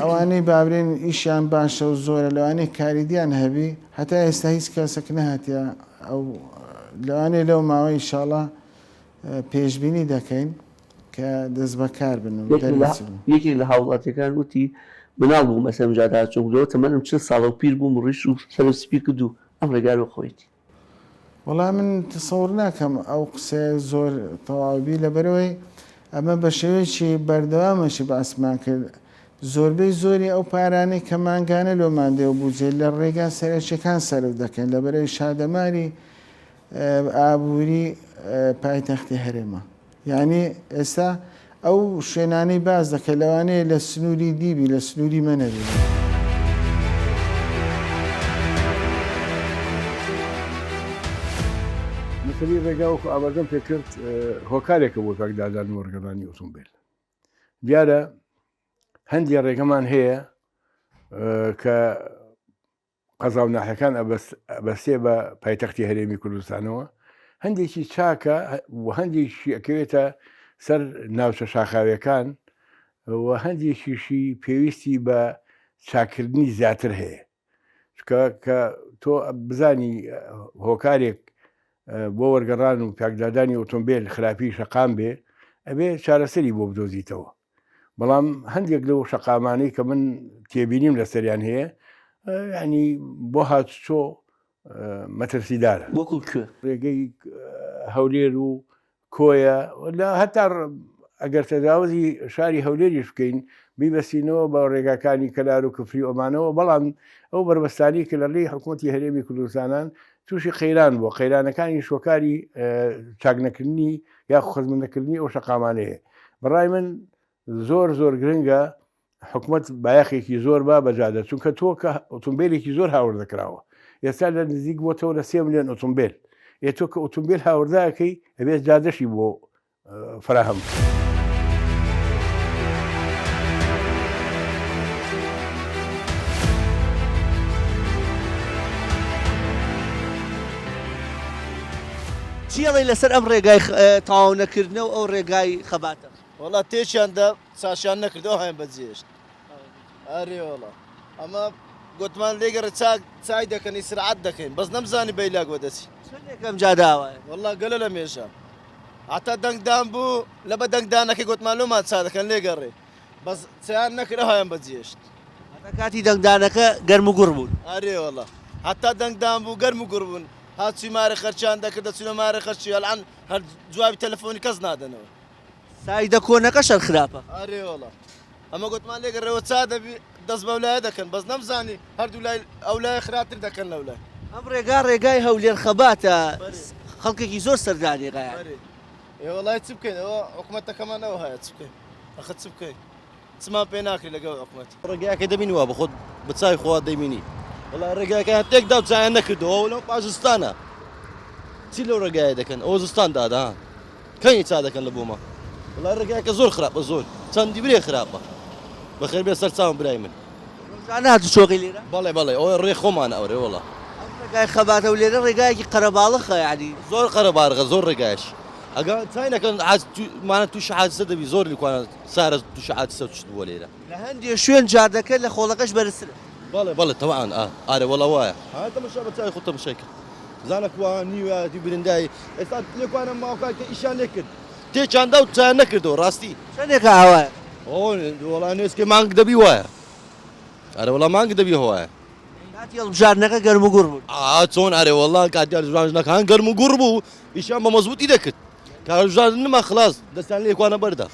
ئەوانەی بابرێن ئیشیان باشە و زۆرە لەوانەیە کاریدیان هەبی هەتا ئێستا هیچ کەسێک نەهاتیە ئەو لەوانەیە لەو ماوە ئیشاڵا پێشبینی دەکەین کە دەست بەکار بن و دەربچن. یەکێک لە هاوڵاتیەکان وتی، مناڵ بووم ئەسەر ئەمجا داچووم لەوە تەمەنم 40 ساڵە و پیر بووم ڕیش و سەرم سپی کرد و ئەم ڕێگا لۆ خۆیەتی. وەڵا من تەسەور ناکەم ئەو قسەیە زۆر تەواو بی لەبەرئەوەی ئەمە بە شێوەیەکی بەردەوامەشی باسمان کرد زۆربەی زۆری ئەو پارانەی کە مانگانە لۆمان دێ و بودجەی لە ڕێگا سەرەکیەکان سەرف دەکەین لەبەرئەوەی شادەماری ئابووری پایتەختی هەرێمە یانی ئێستا ئەو شوێنانەی باس دەکەی لەوانەیە لە سنووری دی بی لە سنووری مە نەبی. مەسەلەی ڕێگا وەکو ئاماژەم پێکرد هۆکارێکە بۆ پێکدادان و وەرگەڕانی ئۆتۆمبێل. دیارە هەندێ ڕێگەمان هەیە کە قەزا و ناحیەکان ئەبەستێ بە پایتەختی هەرێمی کوردستانەوە، هەندێکی چاکە و هەندێکی ئەکەوێتە سەر ناوچە شاخاویەکان و هەندێکیشی پێویستی بە چاکردنی زیاتر هەیە چکە کە تۆ بزانی هۆکارێک بۆ وەرگەڕان و پاکدادانی ئۆتۆمبیل خراپی شەقام بێ ئەبێ چارەسەری بۆ بدۆزیتەوە بەڵام هەندێک لەو شەقامانەی کە من تێبینیم لەسەریان هەیە ینی بۆ هاتوچۆ مەترسیدارە وەکو کوێ؟ ڕێگەی هەولێر و کۆیە لە هەتا ئەگەر تەجاوزی شاری هەولێریش بکەین بیبەستینەوە بە ڕێگاکانی کەلار و کفری ئۆمانەوە بەڵام ئەو بەربەستانی کە لە ڕێی حکوومەتی هەرێمی کوردستانان تووشی قەیران بووە قەیرانەکانی شۆکاری چاکنەکردنی یاخو خزمەتنەکردنی ئەو شەقامانەیە بەڕای من زۆر زۆر گرنگە حکومت بایەخێکی زۆر با بەجادە چونکە تۆ کە ئۆتۆمبیلێکی زۆر هاوردەکراوە ئێستا لە نزیک بۆتەوە لە سێ ملیۆن ئۆتۆمبیل ئێ تۆ کە ئۆتۆمبیل هاورداکەی ئەبێت جادەشی بۆ فراهەم بکەی. چی ئەڵێی لەسەر ئەم ڕێگای تەواو نەکردنە و ئەو ڕێگای خەباتە؟ وەڵا تێکیان دا چاشیان نەکرد ئەوهایان بەجێهێشت ئەرێ وەڵا ئەمە گوتمان لێگەڕێ چاک چای دەکەن ئیسراعەت دەکەین بەس نەمزانی بەیلاک وە دەچی چەندێک ئەم جادە ئاوایە؟ وەڵا گەلە لە مێژە هەتا دەنگدان بوو لە بە دەنگدانەکەی گوتمان لۆمان چا دەکەن لێگەڕێ بەس چیان نەکرد ئەوهایان بەجێهێشت. هەتا کاتی دەنگدانەکە گەرم و گوڕ بوون. ئەرێ وەڵا هەتا دەنگدان بوو گەرم و گوڕ بوون هاتچووی مارە خەرچیان دەکرد دەچوونە مارە خەرچی ئەلعان هەر جوابی تەلەفۆنی کەس نادەنەوە. سایدە کۆنەکەش هەر خراپە. ئەرێ وەڵا ئەمە گوتمان لێگەڕێوە چا دەبی دەست بەولایە دەکەن بەس نەمزانی هەردوو لای ئەولایە خراپتر دەکەن لەولای. ئەم ڕێگا ڕێگای هەولێر خەباتە خەڵکێکی زۆر سەردانی غایان. ئەرێ ئێ وەڵای چ بکەین ئەوە حکومەتەکەمان ئەوهایە چ بکەین ئەخە چ بکەین. چمان پێ ناکرێت لەگەڵ حکومەت. ڕێگایەکە دەبینی وا بەخۆت بە چاوی خۆت دەیبینی وەڵا ڕێگاکەیان تێک دا و چایان نەکردەوە لەو پاش زستانە چی لەو ڕێگایە دەکەن ئەوە زستان دادا کەنی چا دەکەن لە بۆمە وەڵا ڕێگایەکە زۆر خراپە زۆر چەندی برێ خراپە بەخێر بێ سەر چاوم برای من ڕۆژانە هاتوچۆقی لێرە بەڵێ بەڵێ ئەوە ڕێ خۆمانە ئەورێ وەڵا ئەم ڕێگای خەباتە و لێرە ڕێگایەکی قەرەباڵخە یعنی زۆر قەرەبارغە زۆر ڕێگایش ئەگە چای نەکەن مانە تووشی حادسە دەبی زۆر لکوانە سارە تووشی حادسە و چت بووە لێرە. لە هەندێ شوێن جادەکە لە خۆڵەکەش بەرزترە. بەڵێ بەڵێ تەبعەن ئا ئارێ وەڵا وایە. ها تەمەشا بە چاوی خۆت تەمەشای کە بزانە کوا نیوە بریندای ئێستا لێکوانە ماوکان کە ئیشیان لێ کرد تێکیان دا و چایان نەکردەوە ڕاستی. چەندێکە ئاوایە؟ ئۆ وەڵا نێزکەی مانگ دەبی وایە ئەرێ وەڵا مانگ دەبی هەوایە. کاتی هەڵبژاردنەکە گەرم و گوڕ بوون. ئا چۆن ئەرێ وەڵا کاتی هەڵبژاردنەکان گەرم و گوڕ بوو ئیشیان بە مەزبووتی دەکرد. کارژان نما خلاص دەستیان لێ کوانە بەردا.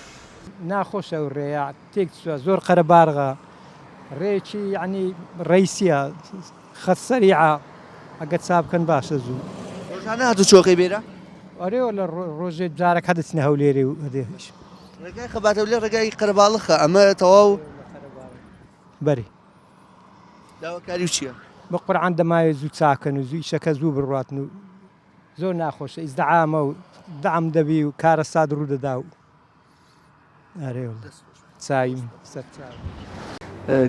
ناخۆشە ئەو ڕێیە تێک چوە زۆر قەرەبارغە ڕێیەکی یەعنی ڕەیسیە خەت سەریعە ئەگەر چا بکەن باشە زوو. ڕۆژانە هاتوو چۆکەی بێرە؟ ئەرێ وەللە ڕۆژێ جارەک هەر دەچینە هەولێرێ و هەدێ. ڕێگای خەبات هەولێر ڕێگای قەرەباڵخە ئەمە تەواو. بەری. داواکاریو چیە؟ بە قورعان دەماوێ زوو چاکەن و زوو ئیشەکە زوو بڕواتن و. زۆر ناخۆشە ئیزدعامە و دەعم دەبی و کارەسات ڕوو دەدا و ئەرێ چاویم سەر چاو.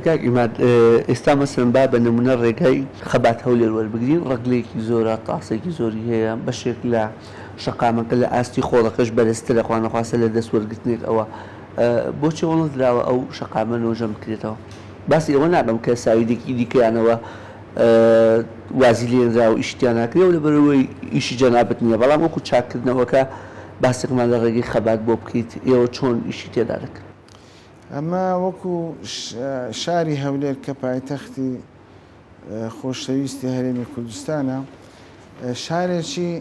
کاک عیماد ئێستا مەسەلەن با بە نمونە ڕێگای خەبات هەولێر وەربگرین ڕەگلێکی زۆرە تاسێکی زۆری هەیە بەشێک لە شەقامەکە لە ئاستی خۆڵەکەش بەرزترە خوانەخواستە لە دەست وەرگرتنێک ئەوە بۆچی هەوڵنەدراوە ئەو شەقامە نۆژەن بکرێتەوە باسی ئەوە ناکەم کە سایدێکی دیکەیانەوە وازی لێنرا و ئیشی تیا ناکرێ و لەبەرئەوەی ئیشی جەنابت نییە بەڵام وەکو چاککردنەوەکە باسێکمان لە ڕێگەی خەبات بۆ بکەیت ئێوە چۆن ئیشی تێدا دەکەن؟ ئەمە وەکو شاری هەولێر کە پایتەختی خۆشەویستی هەرێمی کوردستانە شارێکی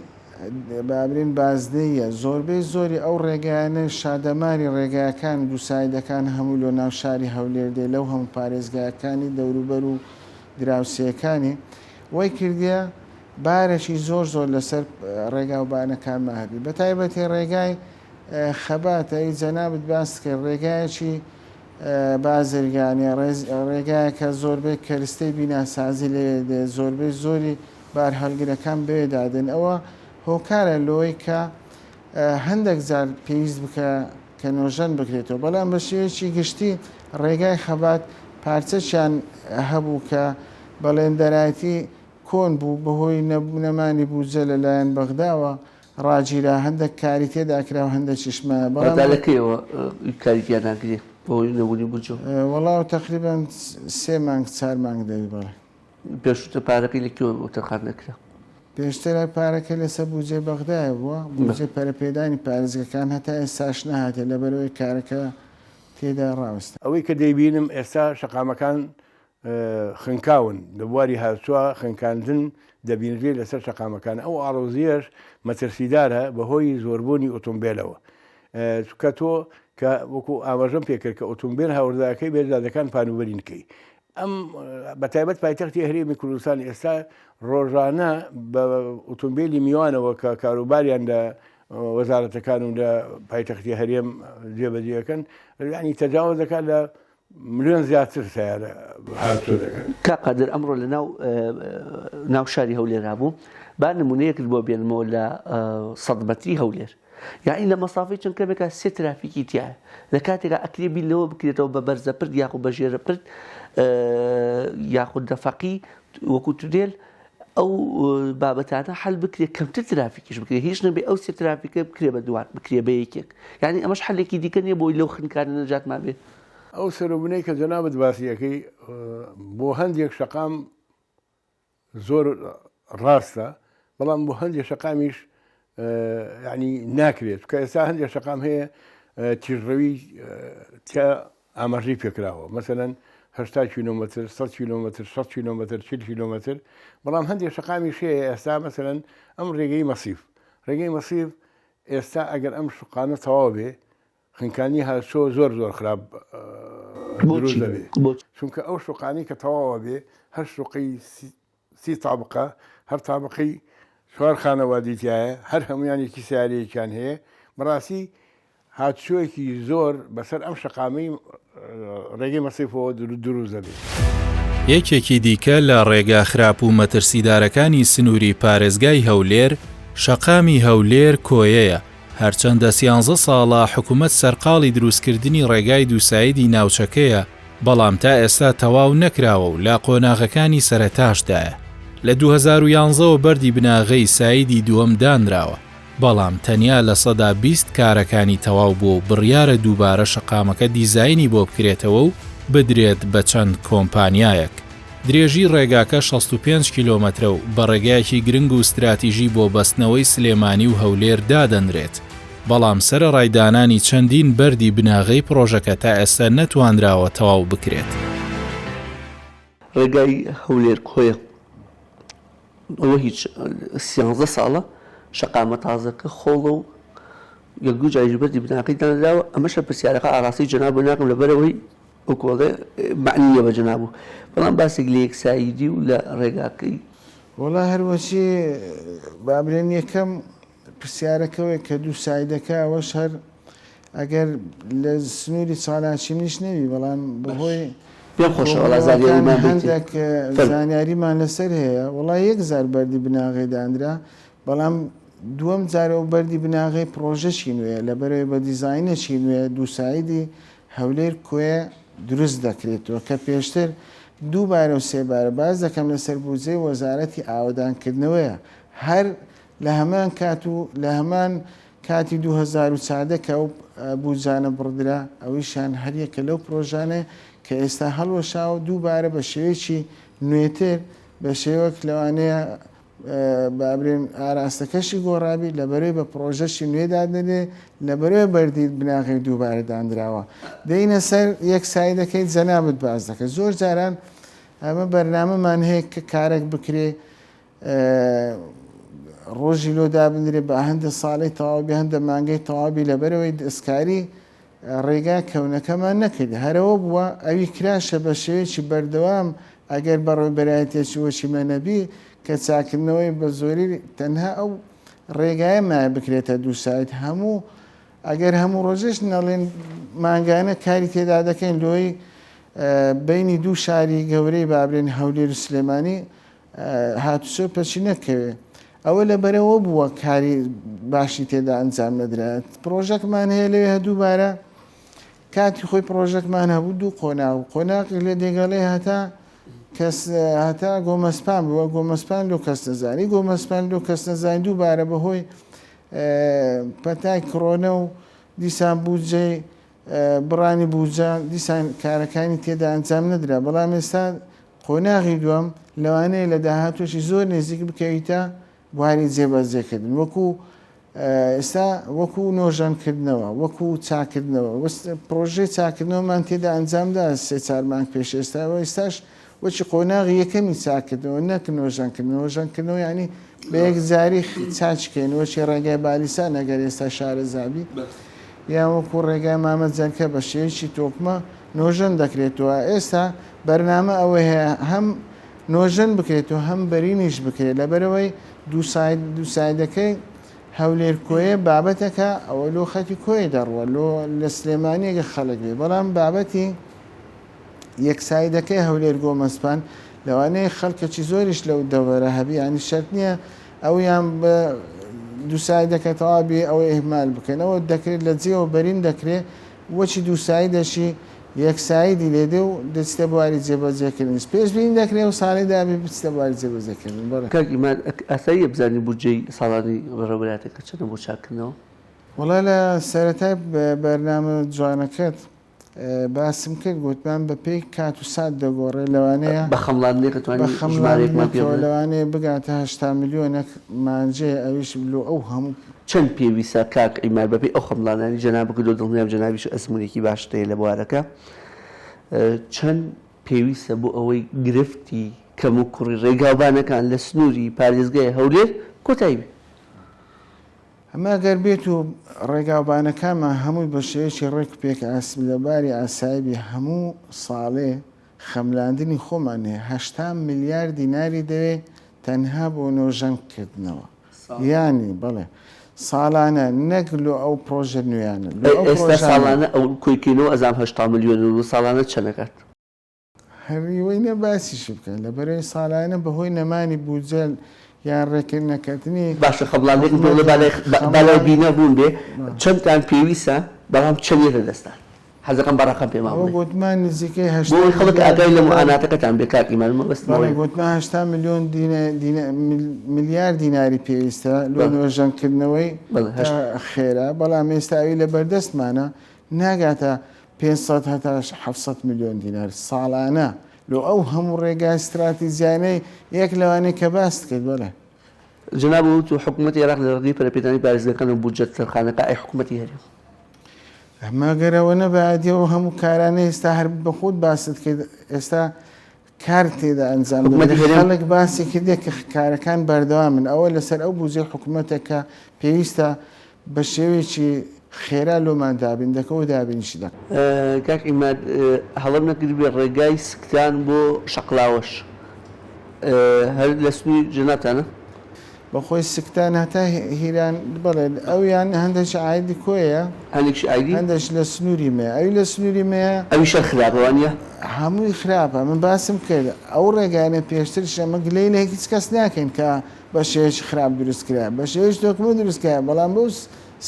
بابرین بازنەییە زۆربەی زۆری ئەو ڕێگایانە شادەماری ڕێگاکان دووسایدەکان هەموو لۆ ناو شاری هەولێر دێ لەو هەموو پارێزگاکانی دەوروبەر و دراوسێکانی وای کردیە بارێکی زۆر زۆر لەسەر ڕێگاوبانەکانمان هەبی بەتایبەتی ڕێگای خەبات ئەی جەنابت باست کرد ڕێگایەکی بازرگانیە ڕێگایەکە زۆربەی کەرستەی بیناسازی لەوێ دێ زۆربەی زۆری بارهەڵگرەکان بەوێدا دێن ئەوە هۆکارە لۆی کە هەندێک جار پێویست بکە کە نۆژەن بکرێتەوە، بەڵام بە شێوەیەکی گشتی ڕێگای خەبات پارچەکیان هەبوو کە بەڵێندەرایەتی کۆن بوو، بەهۆی نەمانی بودجە لەلایەن بەغداوە ڕاگیرا، هەندێک کاری تێدا کرا و هەندێکیش مایە، بەڵام. بەغدا لە کەیەوە کاری تیا ناکرێ بەهۆی نەبوونی بودجەوە؟ وەڵا تەقریبەن سێ مانگ چار مانگ دەبی بەڵێ. پێشووتر پارەکەی لە کوێوە بۆ تەرخان دەکرا؟ پێشتر هەر پارەکە لەسەر بودجەی بەغدایە بووە، بودجەی پەرەپێدانی پارێزگەکان هەتا ئێستاش نەهاتیە لەبەرئەوەی کارەکە تێدا ڕاوەستا. ئەوەی کە دەیبینم ئێستا شەقامەکان خنکاون، لە بواری هاتوچۆ خنکاندن دەبینرێت لەسەر شەقامەکان، ئەو ئاڵۆزییەش مەترسیدارە بەهۆی زۆربوونی ئۆتۆمبێلەوە، چونکە تۆ کە وەکو ئاماژەم پێکرد کە ئۆتۆمبێل هاوردەکەی بێت جادەکان پانوبەرین کەی، ئەم بەتایبەت پایتەختی هەرێمی کوردستان ئێستا ڕۆژانە بە ئۆتۆمبیلی میوانەوە کە کاروباریان لە وەزارەتەکان و لە پایتەختی هەرێم جێبەجێەکەن ینی تەجاوز دەکات لە ملیۆن زیاتر سیارە هاتوچۆ دەکەن. کاک قادر ئەمڕۆ لە ناو ناو شاری هەولێرا بوو با نمونەیەکت بۆ بێنمەوە لە سەد مەتری هەولێر یەعنی لە مەسافەی چەند کەمێکا سێ ترافیکی تیایە لە کاتێکا ئەکرێ بیر لەوە بکرێتەوە بە بەرزە پرد یاخود بە ژێرە پرد یاخود دەفەقی وەکو تونێل ئەو بابەتانە حل بکرێت کەمتر ترافیکیش بکرێت هیچ نەبێ ئەو سێ ترافیکە بکرێ بە دوان بکرێ بە یەکێک یعنی ئەمەش حلێکی دیکە نییە بۆی لەو خنکانە نەجاتمان بێ. ئەو سەروبنەی کە جەنابت باسی ئەکەی بۆ هەندێک شەقام زۆر ڕاستە بەڵام بۆ هەندێک شەقامیش یعنی ناکرێت کە ئێستا هەندێک شەقام هەیە تیژڕەوی تیا ئاماژەی پێکراوە مەسەلەن هەشتا کیلۆمەتر 100 کیلۆمەتر 6 کیلۆمەتر 40 کیلۆمەتر بەڵام هەندێک شەقامیش هەیە ئێستا مەسەلەن ئەم ڕێگەی مەسیف ڕێگەی مەسیف ئێستا ئەگەر ئەم شقانە تەواو بێ خنکانی هاتوچۆ زۆر زۆر خراپ دروست دەبێ چونکە ئەو شوقانەی کە تەواوە بێ هەر شوقەی سی تابقە هەر تابقەی چوار خانەوادی تایە هەر هەمویانێکی سیارەیەکیان هەیە بەڕاستی هاتوچۆیەکی زۆر بەسەر ئەم شەقامەی ڕێگەی مەسیفەوە دروست دەبێت. یەکێکی دیکە لە ڕێگا خراپ و مەترسیدارەکانی سنووری پارێزگای هەولێر، شەقامی هەولێر کۆیەیە، هەرچەندە سیانزە ساڵە حکومەت سەرقاڵی دروستکردنی ڕێگای دووسایدی ناوچەکەیە، بەڵام تا ئێستا تەواو نەکراوە و لە قۆناغەکانی سەرەتاشدایە. لە 2011 وە بەردی بناغەی سایدی دووەم دانراوە، بەڵام تەنیا 20% کارەکانی تەواو بووە و بڕیارە دووبارە شەقامەکە دیزاینی بۆ بکرێتەوە و بدرێت بە چەند کۆمپانیایەک. درێژی ڕێگاکە 65 کیلۆمەترە و بە ڕێگایەکی گرنگ و ستراتیژی بۆ بەستنەوەی سلێمانی و هەولێر دادەنرێت، بەڵام سەرەڕای دانانی چەندین بەردی بناغەی پڕۆژەکە تا ئێستا نەتوانراوە تەواو بکرێت. ڕێگای هەولێر کۆیە ئەوە هیچ سیانزە ساڵە شەقامە تازەکە خۆڵە و یەک دوو جاریش بەردی بناغەی دانراوە ئەمەشە پرسیارەکە ئاراستەی جەنابت ناکەم لەبەرئەوەی وەکو ئەڵێ مەعنی نیە بە جەناب و بەڵام باسێک لە یەکسایدی و لە ڕێگاکەی. وەڵا هەروەچی با بلێن یەکەم پرسیارەکەوەی کە دوو سایدەکە ئەوەش هەر ئەگەر لە سنووری چالاکی منیش نەبی بەڵام بەهۆی پێم خۆشە وەڵا زانیاریمان هەندێک زانیاریمان لەسەر هەیە وەڵا یەک زار بەردی بناغەی دانرا. بەڵام دووەم جارە و بەردی بناغەی پڕۆژەکی نوێیە، لەبەرئەوەی بە دیزاینێکی نوێ دووسایدی هەولێر کۆیە دروست دەکرێتەوە کە پێشتر دووبارە و سێبارە باس دەکەم لەسەر بودجەی وەزارەتی ئاوەدانکردنەوەیە هەر لە هەمان کات و لە هەمان کاتی 2014 کە ئەو بودجانە بڕدرا ئەویشیان هەریەکە لەو پرۆژانەیە کە ئێستا هەڵوەشاوە دووبارە بە شێوەیەکی نوێتر بە شێوەک لەوانەیە بابرێن ئاراستەکەشی گۆڕابی لەبەرەی بە پڕۆژەشی نوێ دادەنرێ لەبەرەی بەردی بناغەی دووبارە دانراوە دێینە سەر یەک سایدەکەی جەنابت باس دەکەی زۆر جاران ئەمە بەرنامەمان هەیە کە کارێک بکرێ ڕۆژی لۆ دابنرێ بە هەندە ساڵی تەواوبی هەندە مانگەی تەواوبی لەبەرەوەی دەستکاری ڕێگا کەونەکەمان نەکرد هەرەوە بووە ئەوی کراشە بە شێوەیەکی بەردەوام ئەگەر بەڕێوبەرایەتیەکی وەکی مەنەبی کە چاکردنەوەی بە زۆری تەنها ئەو ڕێگایە مایە بکرێتە دووساید هەموو ئەگەر هەموو ڕۆژێش نەڵێن مانگانە کاری تێدا دەکەین لۆی بینی دوو شاری گەورەی بابرێن هەولێر و سلێمانی هاتوچۆ پەکی نەکەوێ ئەوە لەبەرەوە بووە کاری باشی تێدا ئەنجام نەدرا پرۆژەکمان هەیە لەوێ هەدووبارە کاتی خۆی پرۆژەکمان هەبوو دوو قۆناغ قۆناغی لە دێگەڵێ هەتا کەس هەتا گۆمەسپان بووە گۆمەسپان لۆ کەس نەزانی گۆمەسپان لۆ کەس نەزانی دووبارە بەهۆی پەتای کڕۆنە و دیسان بودجەی بڕانی بودجە دیسان کارەکانی تێدا ئەنجام نەدرا بەڵام ئێستا قۆناغی دووەم لەوانەیە لە داهاتووەکی زۆر نێزیک بکەویتە بواری جێبەجێکردن وەکو ئێستا وەکو نۆژەنکردنەوە وەکو چاکردنەوە پرۆژەی چاکردنەوەمان تێدا ئەنجامدا سێ چار مانگ پێش ئێستا و ئێستاش وەکی قۆناغی یەکەمی چاکردنەوە نەک نۆژەنکردنەوە نۆژەنکردنەوە یعنی بە یەکجاری چاککەین وەکی ڕێگای بالیسان ئەگەر ئێستا شارەزابی یان وەکو ڕێگای مامە جەنکە بە شێوەیەکی تۆکمە نۆژەن دەکرێتەوە ئێستا بەرنامە ئەوەی هەیە هەم نۆژەن بکرێت و هەم بەرینیش بکرێت لەبەرئەوەی دووساید دووسایدەکەی هەولێر کۆیە بابەتەکە ئەوە لۆ خەتی کۆیە دەڕوە لۆ لە سلێمانیەگە خەڵک بێ بەڵام بابەتی یەکسایدەکەی هەولێر گۆمەسپان لەوانەیە خەڵکەکی زۆریش لەو دەڤەرە هەبی ینی شەرت نییە ئەویان بە دووسایدەکە تەواوی ئەوە ئیهمال بکەن ئەوە دەکرێت لە جێەوە بەرین دەکرێت وەکی دووسایدەشی یەکسایدی لێ دێ و دەچیتە بواری جێبەجێکردنیش. پێشبینی دەکرێ ئەو ساڵەی دابێ بچیتە بواری جێبەجێکردن. بەڵێ. کاک ئیمان ئاساییە بزانین بودجەی ساڵانەی بەڕێوەبەرایەتەکە چەندە بۆ چاککردنەوە؟ وەڵا لە سەرەتای بەرنامە جوانەکەت باسم کرد گوتمان بە پێی کات و سات دەگۆڕێ لەوانەیە بە خەمڵاندنێک بە ئەتوانی ژمارەیەکمان پێ خەمڵاندنێکەوە بڵێ؟ لەوانەیە بگاتە 80 ملیۆنێک مانجەیە ئەویش لۆ ئەو هەموو چەند پێویستە کاک عیماد بەپێی ئەو خەمڵانانەی جەنابت کردووە دڵنیام جەنابیش ئەزموونێکی باشت هەیە لە بوارەکە چەند پێویستە بۆ ئەوەی گرفتی کەموکوڕی ڕێگاوبانەکان لە سنووری پارێزگای هەولێر کۆتایی بێ؟ ئەمە گەر بێت و ڕێگاوبانەکانمان هەمووی بە شێوەیەکی ڕێک و پێک لەباری ئاسایی بێ هەموو ساڵێ خەملاندنی خۆمان هەیە 80 ملیار دیناری دەوێ تەنها بۆ نۆژەن کردنەوە یانی بەڵێ ساڵانە نەک لۆ ئەو پڕۆژە نوێیانە لۆ ئەو ئێستا پڕۆژانە. ساڵانە ئەو کۆی کەینەوە ئەزانم 80 ملیۆن و ساڵانە چەند ئەکات؟ هەر ئیوەی نە باسیشی بکەن لەبەرەی ساڵانە بەهۆی نەمانی بودجە یان ڕێکرد نەکردنی باشە خەمڵاندنێک بڵێ بالای بالای بینا بوون بێ چەندتان پێویستە بەڵام چەند یەتە دەستان؟ حەزەکەم بە ڕەقەم پێمان ئەوە بڵێی. گۆتمان نزیکەی بۆ 80 ئەوەی خەڵک ملیار ئاگای لە دینار موعاناتەکەتان بێ کاک ئیمان مەبەستم بەڵێ ئەوەیە. گۆتمان 80 ملیۆن دینە دینە ملیار دیناری پێویستە لۆ بەڵێ. نۆژەنکردنەوەی بەڵێ تا هەشت. خێرا بەڵام ئێستا ئەوی لە بەردەستمانە ناگاتە 500 هەتا 700 ملیۆن دینار ساڵانە لۆ ئەو هەموو ڕێگا ستراتیجیانەی یەک لەوانەی کە باست کرد بەڵێ. جەنابت وتت حکومەتی عێراق لە ڕێگەی پەرەپێدانی پارێزگاکان و بودجە تەرخانەکە ئەی حکومەتی هەرێم؟ مەگەر ئەوە نەبایە ئەو هەموو کارانەی ئێستا هەر بە خۆت باست کرد ئێستا کار تێدا ئەنجام حکومەتی دەدرێت هەرێم خەڵک باسی کردێ کە کارەکان بەردەوامن ئەوە لەسەر ئەو بودجەی حکومەتە کە پێویستە بە شێوەیەکی خێرا لۆمان دابین دەکە و دابینیشی دەکا. کاک عیماد هەڵەم نەکردبێ ڕێگای سکتان بۆ شەقلاوەش هەر لە سنووری جەنابتانە؟ بەخۆی سکتان هەتا هیران بەڵێ ئەویان هەندێکی عایدی کۆیە هەندێکیش عایدی هەندێک لە سنووری مەیە ئەوی لە سنووری مەیە ئەویش هەر خراپە وانیە؟ هەمووی خراپە من باسم کرد ئەو ڕێگایانە پێشتریش ئەمە گلەیی لە هیچ کەس ناکەین کە بە شێوەیەکی خراپ دروست کرایە بە شێوەیەکی تۆکمە دروست کرایە بەڵام بەو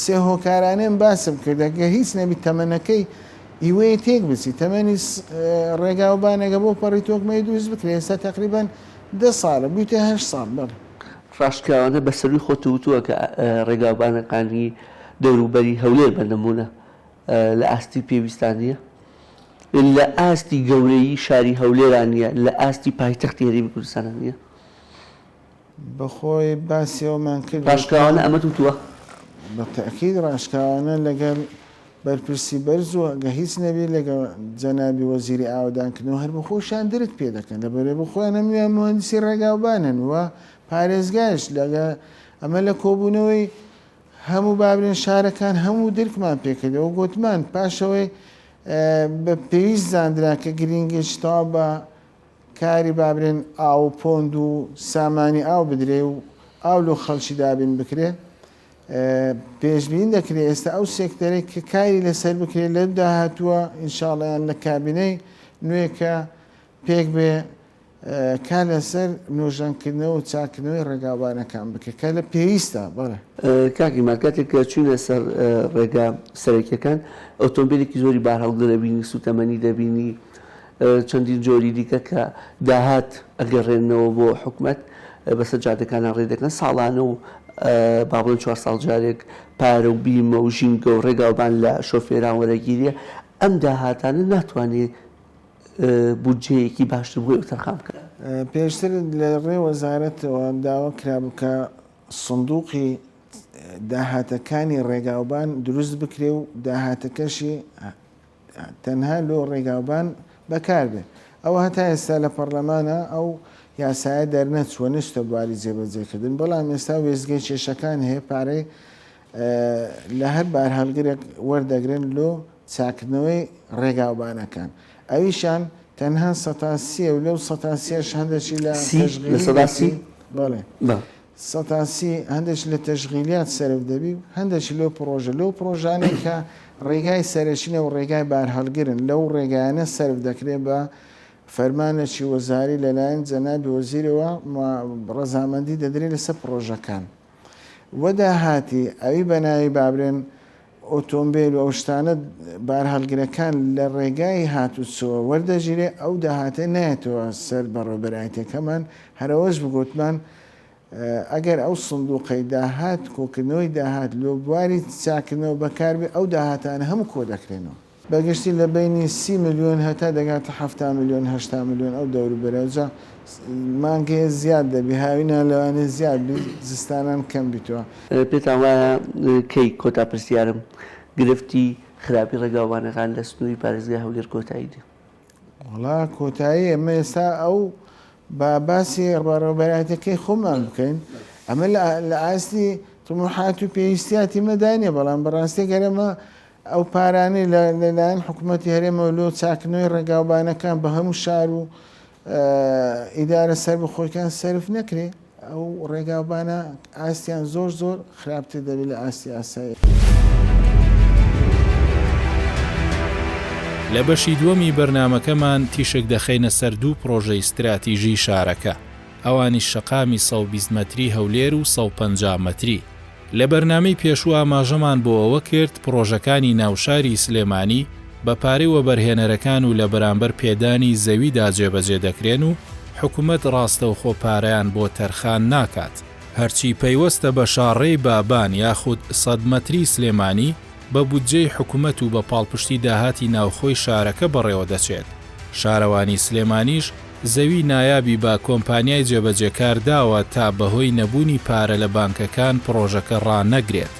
سێ هۆکارانەیم باسم کرد ئەگەر هیچ نەبی تەمەنەکەی ئیوەیە تێک بچی تەمەنی ڕێگاوبانەکە بۆ پەڕی تۆکمەی دروست بکرێ ئێستا تەقریبەن دە ساڵە بوویتە هەشت ساڵ بەڵێ. ڕاشکاوانە بە سەرووی خۆت وتووە کە ڕێگاوبانەکانی دەوروبەری هەولێر بە نموونە لە ئاستی پێویستا نییە، لە ئاستی گەورەیی شاری هەولێرا نییە، لە ئاستی پایتەختی هەرێمی کوردستانا نییە. بەخۆی باسی ئەوەمان کرد. ڕاشکاوانە ئەمەت وتووە؟ بە تەئکید ڕاشکاوانە لەگەڵ بەرپرسی بەرز و گەر هیچ نەبی لەگەڵ جەنابی وەزیری ئاوەدانکردنەوە هەر بەخۆشیان درک پێ دەکەن لەبەرئەوەی بەخۆیان هەموویان موهەندیسی ڕێگاوبانن و پارێزگایش لەگە ئەمە لە کۆبوونەوەی هەموو بابرێن شارەکان هەموو درکمان پێکردەوە گوتمان پاشەوەی بە پێویست زاندرا کە گرینگێکی تەواو بە کاری بابرێن ئاو و پۆند و سامانی ئاو بدرێ و ئاو لۆ خەڵکی دابین بکرێ پێشبینی دەکرێت ئێستا ئەو سێکتەرەی کە کاری لەسەر بکرێت لەو داهاتووە ئینشاڵڵا یان لە کابینەی نوێ کە پێک بێ کار لەسەر نۆژەنکردنەوە و چاککردنەوەی ڕێگاوبانەکان بکرێت کە لە پێویستە بەڵێ. کاک عیماد کاتێک کە چووینە سەر ڕێگا سەرەکیەکان ئۆتۆمبیلێکی زۆری بارهەڵگر دەبینی سووتەمەنی دەبینی چەندین جۆری دیکە کە داهات ئەگەڕێننەوە بۆ حکومەت بەسەر جادەکانا ڕێ دەکەن ساڵانە و با بڵێن چوار ساڵ جارێک پارە و بیمە و ژینگە و ڕێگاوبان لە شۆفێران وەرەگیرێ ئەم داهاتانە ناتوانێ بودجەیەکی باشتر بۆی تەرخان بکات. پێشتر لە ڕێ وەزارەتەوە داوا کرابوو کە سندوقی داهاتەکانی ڕێگاوبان دروست بکرێ و داهاتەکەشی تەنها لۆ ڕێگاوبان بەکار بێ. ئەوە هەتا ئێستا لە پەڕلەمانا ئەو یاسایە دەرنەچووە، نەچووتە بواری جێبەجێکردن، بەڵام ئێستا وێستگەی کێشەکان هەیە پارەی لە هەر بارهەڵگرێک وەردەگرن لۆ چاککردنەوەی ڕێگاوبانەکان. ئەویشیان تەنها سەتا سییە و لەو سەتا سیەش هەندێکی لە سی؟ لە سەدا سی؟ بەڵێ. 30% هەندێکی لە تەشغیلیات سەرف دەبی و هەندێکی لۆ پڕۆژە، لەو پڕۆژانەی کە ڕێگای سەرەکینە و ڕێگای بارهەڵگرن لەو ڕێگایانە سەرف دەکرێ بە فەرمانێکی وەزاری لەلایەن جەنابی وەزیرەوە ڕەزامەندی دەدرێ لەسەر پڕۆژەکان و داهاتی ئەوی بەناوی بابرێن ئۆتۆمبێل و ئەو شتانە بارهەڵگرەکان لە ڕێگای هاتوچۆ وەردەگیرێ ئەو داهاتە نایەتەوە سەر بەڕێوەبەرایەتیەکەمان هەرئەوەش بگوتمان ئەگەر ئەو سندوقەی داهات کۆکردنەوەی داهات لۆ بواری چاککردنەوە بەکاربێ ئەو داهاتانە هەموو کۆدەکرێنەوە. بەگشتی لە بەینی 30 ملیۆن هەتا دەگاتە 70 ملیۆن 80 ملیۆن ئەو دەوروبەرە جا مانگ هەیە زیاد دەبی هاوینان لەوانەیە زیاد بی زستانان کەم بیتەوە. پێتان وایە کەی کۆتا پرسیارم گرفتی خراپی ڕێگاوبانەکان لە سنووری پارێزگای هەولێر کۆتایی دێ؟ وەڵا کۆتایی ئێمە ئێستا ئەو با باسی بەڕێوەبەرایەتەکەی خۆمان بکەین ئەمە لە ئاستی طموحات و پێویستیاتی مەدا نیە بەڵام بەڕاستی گەر ئەمە ئەو پارانەی لەلایەن حکوومەتی هەرێمەوە لۆ چاکردنەوەی ڕێگاوبانەکان بە هەموو شار و ئیدارە سەربەخۆکان سەرف نەکرێ ئەو ڕێگاوبانە ئاستیان زۆر زۆر خراپتر دەبێت لە ئاستی ئاسایی. لە بەشی دووەمی بەرنامەکەمان تیشک دەخەینە سەر دوو پڕۆژەی ستراتیژی شارەکە، ئەوانیش شەقامی 120 مەتری هەولێر و 150 مەتری. لە بەرنامەی پێشوو ئاماژەمان بۆ ئەوە کرد پڕۆژەکانی ناوشاری سلێمانی بە پارەی وەبەرهێنەرەکان و لە بەرامبەر پێدانی زەویدا جێبەجێ دەکرێن و حکومەت ڕاستەوخۆ پارەیان بۆ تەرخان ناکات. هەرچی پەیوەستە بە شاڕێی بابان یاخود سەدمەتری سلێمانی بە بودجەی حکومەت و بە پاڵپشتی داهاتی ناوخۆی شارەکە بەڕێوەدەچێت. شارەوانی سلێمانیش زەوی نایابی بە کۆمپانیای جێبەجێکار داوە تا بەهۆی نەبوونی پارە لە بانکەکان پڕۆژەکە ڕانەگرێت.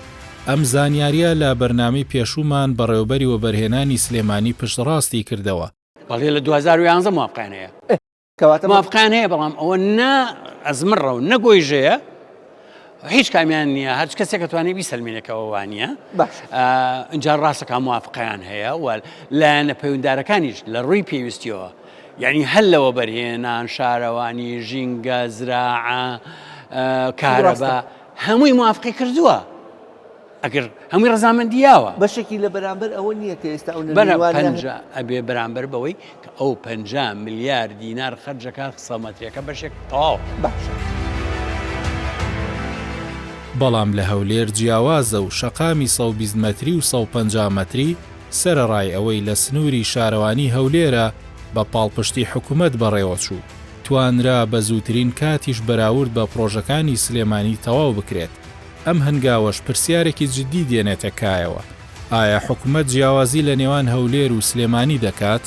ئەم زانیارییە لە بەرنامەی پێشوومان بەڕێوەبەری وەبەرهێنانی سلێمانی پشتڕاستی کردەوە. بەڵێ لە 2011 موافقەیان هەیە. کەواتە موافقەیان هەیە بەڵام ئەوە نە ئەزمڕە و نە گۆیژەیە هیچ کامیان نییە هەرچ کەسێک توانێت بیسەلمێنێکەوە وانە ئینجا ڕاستەکە موافقەیان هەیە و لایەنە پەیوەندارەکانیش لە ڕووی پێویستیەوە یعنی هەر لەوە بەرهێنان شارەوانی ژینگە زراعە کارەبا هەمووی موافقی کردووە ئەگەر هەمووی ڕەزامەندی یاوە. بەشێکی لە بەرامبەر ئەوە نییە کە ئێستا ئەو بەرە نەریوانە. پەنجا ئەبێ بەرامبەر بەوەی کە ئەو 50 ملیار دینار خەرجەکات سەمەترەکە بەشێک تەواو. باشە. بەڵام لە هەولێر جیاوازە و شەقامی 120 مەتری و 150 مەتری سەرەڕای ئەوەی لە سنووری شارەوانی هەولێرە بە پاڵپشتی حکومەت بەڕێوەچوو، توانرا بە زووترین کاتیش بەراورد بە پڕۆژەکانی سلێمانی تەواو بکرێت. ئەم هەنگاوەش پرسیارێکی جددی دێنێتە کایەوە، ئایا حکومەت جیاوازی لە نێوان هەولێر و سلێمانی دەکات؟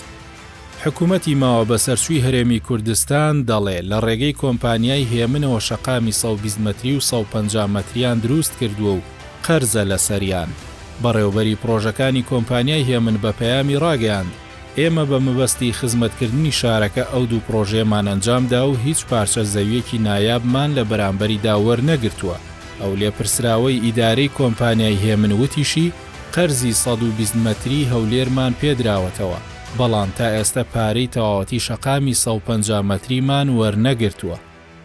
حکومەتی ماوە بەسەرچووی هەرێمی کوردستان دەڵێ لە ڕێگەی کۆمپانیای هێمنەوە شەقامی 120 مەتری و 150 مەتریان دروست کردووە و قەرزە لەسەریان. بەڕێوبەری پڕۆژەکانی کۆمپانیای هێمن بە پەیامی ڕاگەیاند، ئێمە بە مەبەستی خزمەتکردنی شارەکە ئەو دوو پڕۆژەیەمان ئەنجامدا و هیچ پارچە زەوییەکی نایابمان لە بەرامبەریدا وەرنەگرتووە. ئەو لێپرسراوەی ئیدارەی کۆمپانیای هێمن وتیشی، قەرزی 120 مەتریی هەولێرمان پێدراوەتەوە، بەڵام تا ئێستە پارەی تەواوەتی شەقامی 150 مەتریمان وەرنەگرتووە.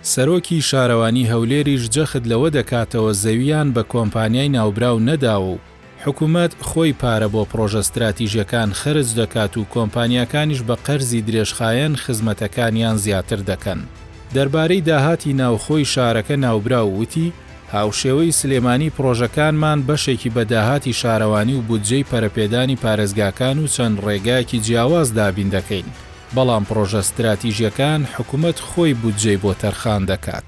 سەرۆکی شارەوانی هەولێریش جەخت لەوە دەکاتەوە زەوییان بە کۆمپانیای ناوبراو نەداوە و حکومەت خۆی پارە بۆ پڕۆژە ستراتیژیەکان خەرج دەکات و کۆمپانیاکانیش بە قەرزی درێژخایەن خزمەتەکانیان زیاتر دەکەن. دەربارەی داهاتی ناوخۆی شارەکە ناوبراو وتی، هاوشێوەی سلێمانی پڕۆژەکانمان بەشێکی بە داهاتی شارەوانی و بودجەی پەرەپێدانی پارێزگاکان و چەند ڕێگایەکی جیاواز دابین دەکەین، بەڵام پڕۆژە ستراتیژیەکان حکومەت خۆی بودجەی بۆ تەرخان دەکات.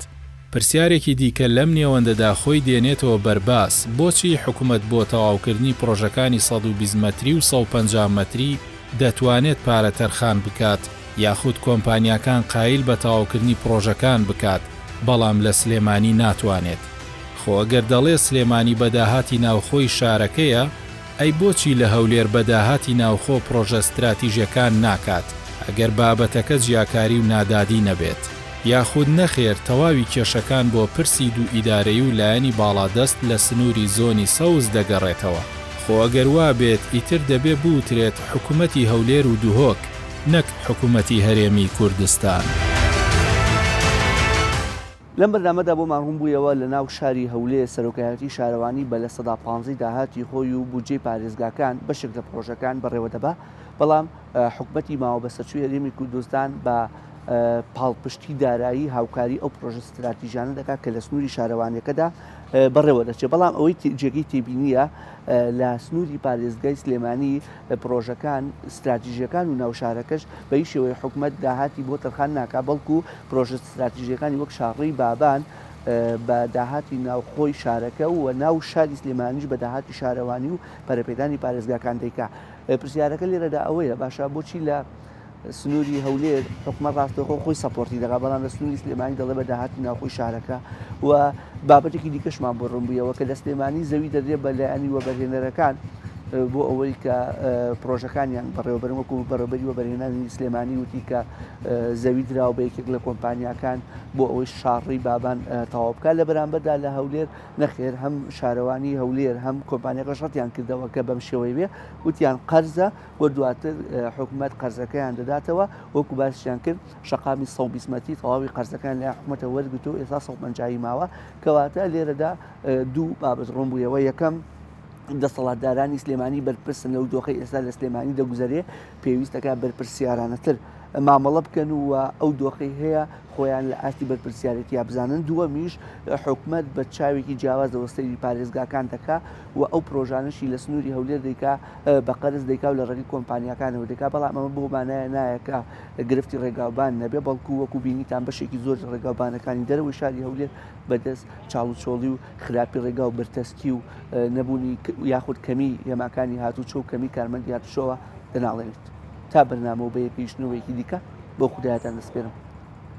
پرسیارێکی دیکە لەم نێوەندەدا خۆی دێنێتەوە بەر باس، بۆچی حکومەت بۆ تەواوکردنی پڕۆژەکانی 120 مەتری و 150 مەتری دەتوانێت پارە تەرخان بکات یاخود کۆمپانیاکان قایل بە تەواوکردنی پڕۆژەکان بکات بەڵام لە سلێمانی ناتوانێت؟ خۆ ئەگەر دەڵێ سلێمانی بە داهاتی ناوخۆی شارەکەیە، ئەی بۆچی لە هەولێر بە داهاتی ناوخۆ پڕۆژە ستراتیژەکان ناکات ئەگەر بابەتەکە جیاکاری و نادادی نەبێت؟ یاخود نەخێر تەواوی کێشەکان بۆ پرسی دوو ئیدارەیی و لایەنی باڵادەست لە سنووری زۆنی سەوز دەگەڕێتەوە؟ خۆ ئەگەر وابێت ئیتر دەبێ بوترێت حکومەتی هەولێر و دهۆک نەک حکومەتی هەرێمی کوردستان. لەم بەرنامەدا بۆمان ڕوون بوویەوە لە ناو شاری هەولێر سەرۆکایەتی شارەوانی بە 15% داهاتی خۆی و بودجەی پارێزگاکان بەشێک لە پڕۆژەکان بەڕێوە دەبا بەڵام حکومەتی ماوە بەسەرچووی هەرێمی کوردستان بە پاڵپشتی دارایی هاوکاری ئەو پرۆژە ستراتیژانە دەکات کە لە سنووری شارەوانیەکەدا بەڕێوە دەچێت بەڵام ئەوەی جێگەی تێبینیە لە سنووری پارێزگای سلێمانی پرۆژەکان ستراتیژیەکان و ناوشارەکەش بە هیچ شێوەیە حکومەت داهاتی بۆ تەرخان ناکا بەڵکو پرۆژە ستراتیژیەکانی وەک شاڕێی بابان بە داهاتی ناوخۆی شارەکە و ناو شاری سلێمانیش بە داهاتی شارەوانی و پەرەپێدانی پارێزگاکان دەیکا پرسیارەکە لێرەدا ئەوەیە باشە بۆچی لە سنووری هەولێر حکومەت ڕاستەوخۆ خۆی سەپۆرتی دەکات بەڵام لە سنووری سلێمانی دەڵێ بە داهاتی ناوخۆی شارەکە و بابەتێکی دیکەشمان بۆ ڕوون بوویەوە کە لە سلێمانی زەوی دەدرێت بە لایەنی وەبەرهێنەرەکان بۆ ئەوەی کە پرۆژەکانیان بەڕێوەبەرن وەکو بەڕێوەبەری وەبەرهێنانی سلێمانی وتی کە زەوی دراوە بە یەکێک لە کۆمپانیاکان بۆ ئەوەی شاڕی بابان تەواو بکات لە بەرامبەردا لە هەولێر نەخێر هەم شارەوانی هەولێر هەم کۆمپانیاکەش ڕەتیان کردەوە کە بەم شێوەی بێ وتیان قەرزە و دواتر حکومەت قەرزەکەیان دەداتەوە وەکو باسیان کرد شەقامی 120 مەتری تەواوی قەرزەکان لای حکومەتە وەرگرتووە و ئێستا 150 ماوە کەواتە لێرەدا دوو بابەت ڕوون بوویەوە یەکەم دەسەڵاتدارانی سلێمانی بەرپرسن لەو دۆخەی ئێستا لە سلێمانی دەگوزەرێ پێویستەکە بەرپرسیارانەتر مامەڵە بکەن و ئەو دۆخەی هەیە خۆیان لە ئاستی بەرپرسیارێتیا بزانن دووەمیش حکومەت بە چاوێکی جیاوازەوە سەیری پارێزگاکان دەکا و ئەو پرۆژانەشی لە سنووری هەولێر دەیکا بە قەرز دەیکا و لە ڕێگەی کۆمپانیاکانەوە دەیکا بەڵام ئەمە بەو مانایە نایە کە گرفتی ڕێگاوبان نەبێ بەڵکو وەکو بینیتان بەشێکی زۆری ڕێگاوبانەکانی دەرەوەی شاری هەولێر بەدەست چاڵوچۆڵی و خراپی ڕێگا و بەرتەسکی و نەبوونی یاخود کەمی هێماکانی هاتوچۆ و کەمی کارمەندی هاتوچۆوە دەناڵێنێت تا بەرنامە و بەیەکگەیشتنەوەیەکی دیکە بۆ خودایەتان دەسپێرم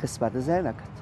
کە سپاردە زایە ناکات.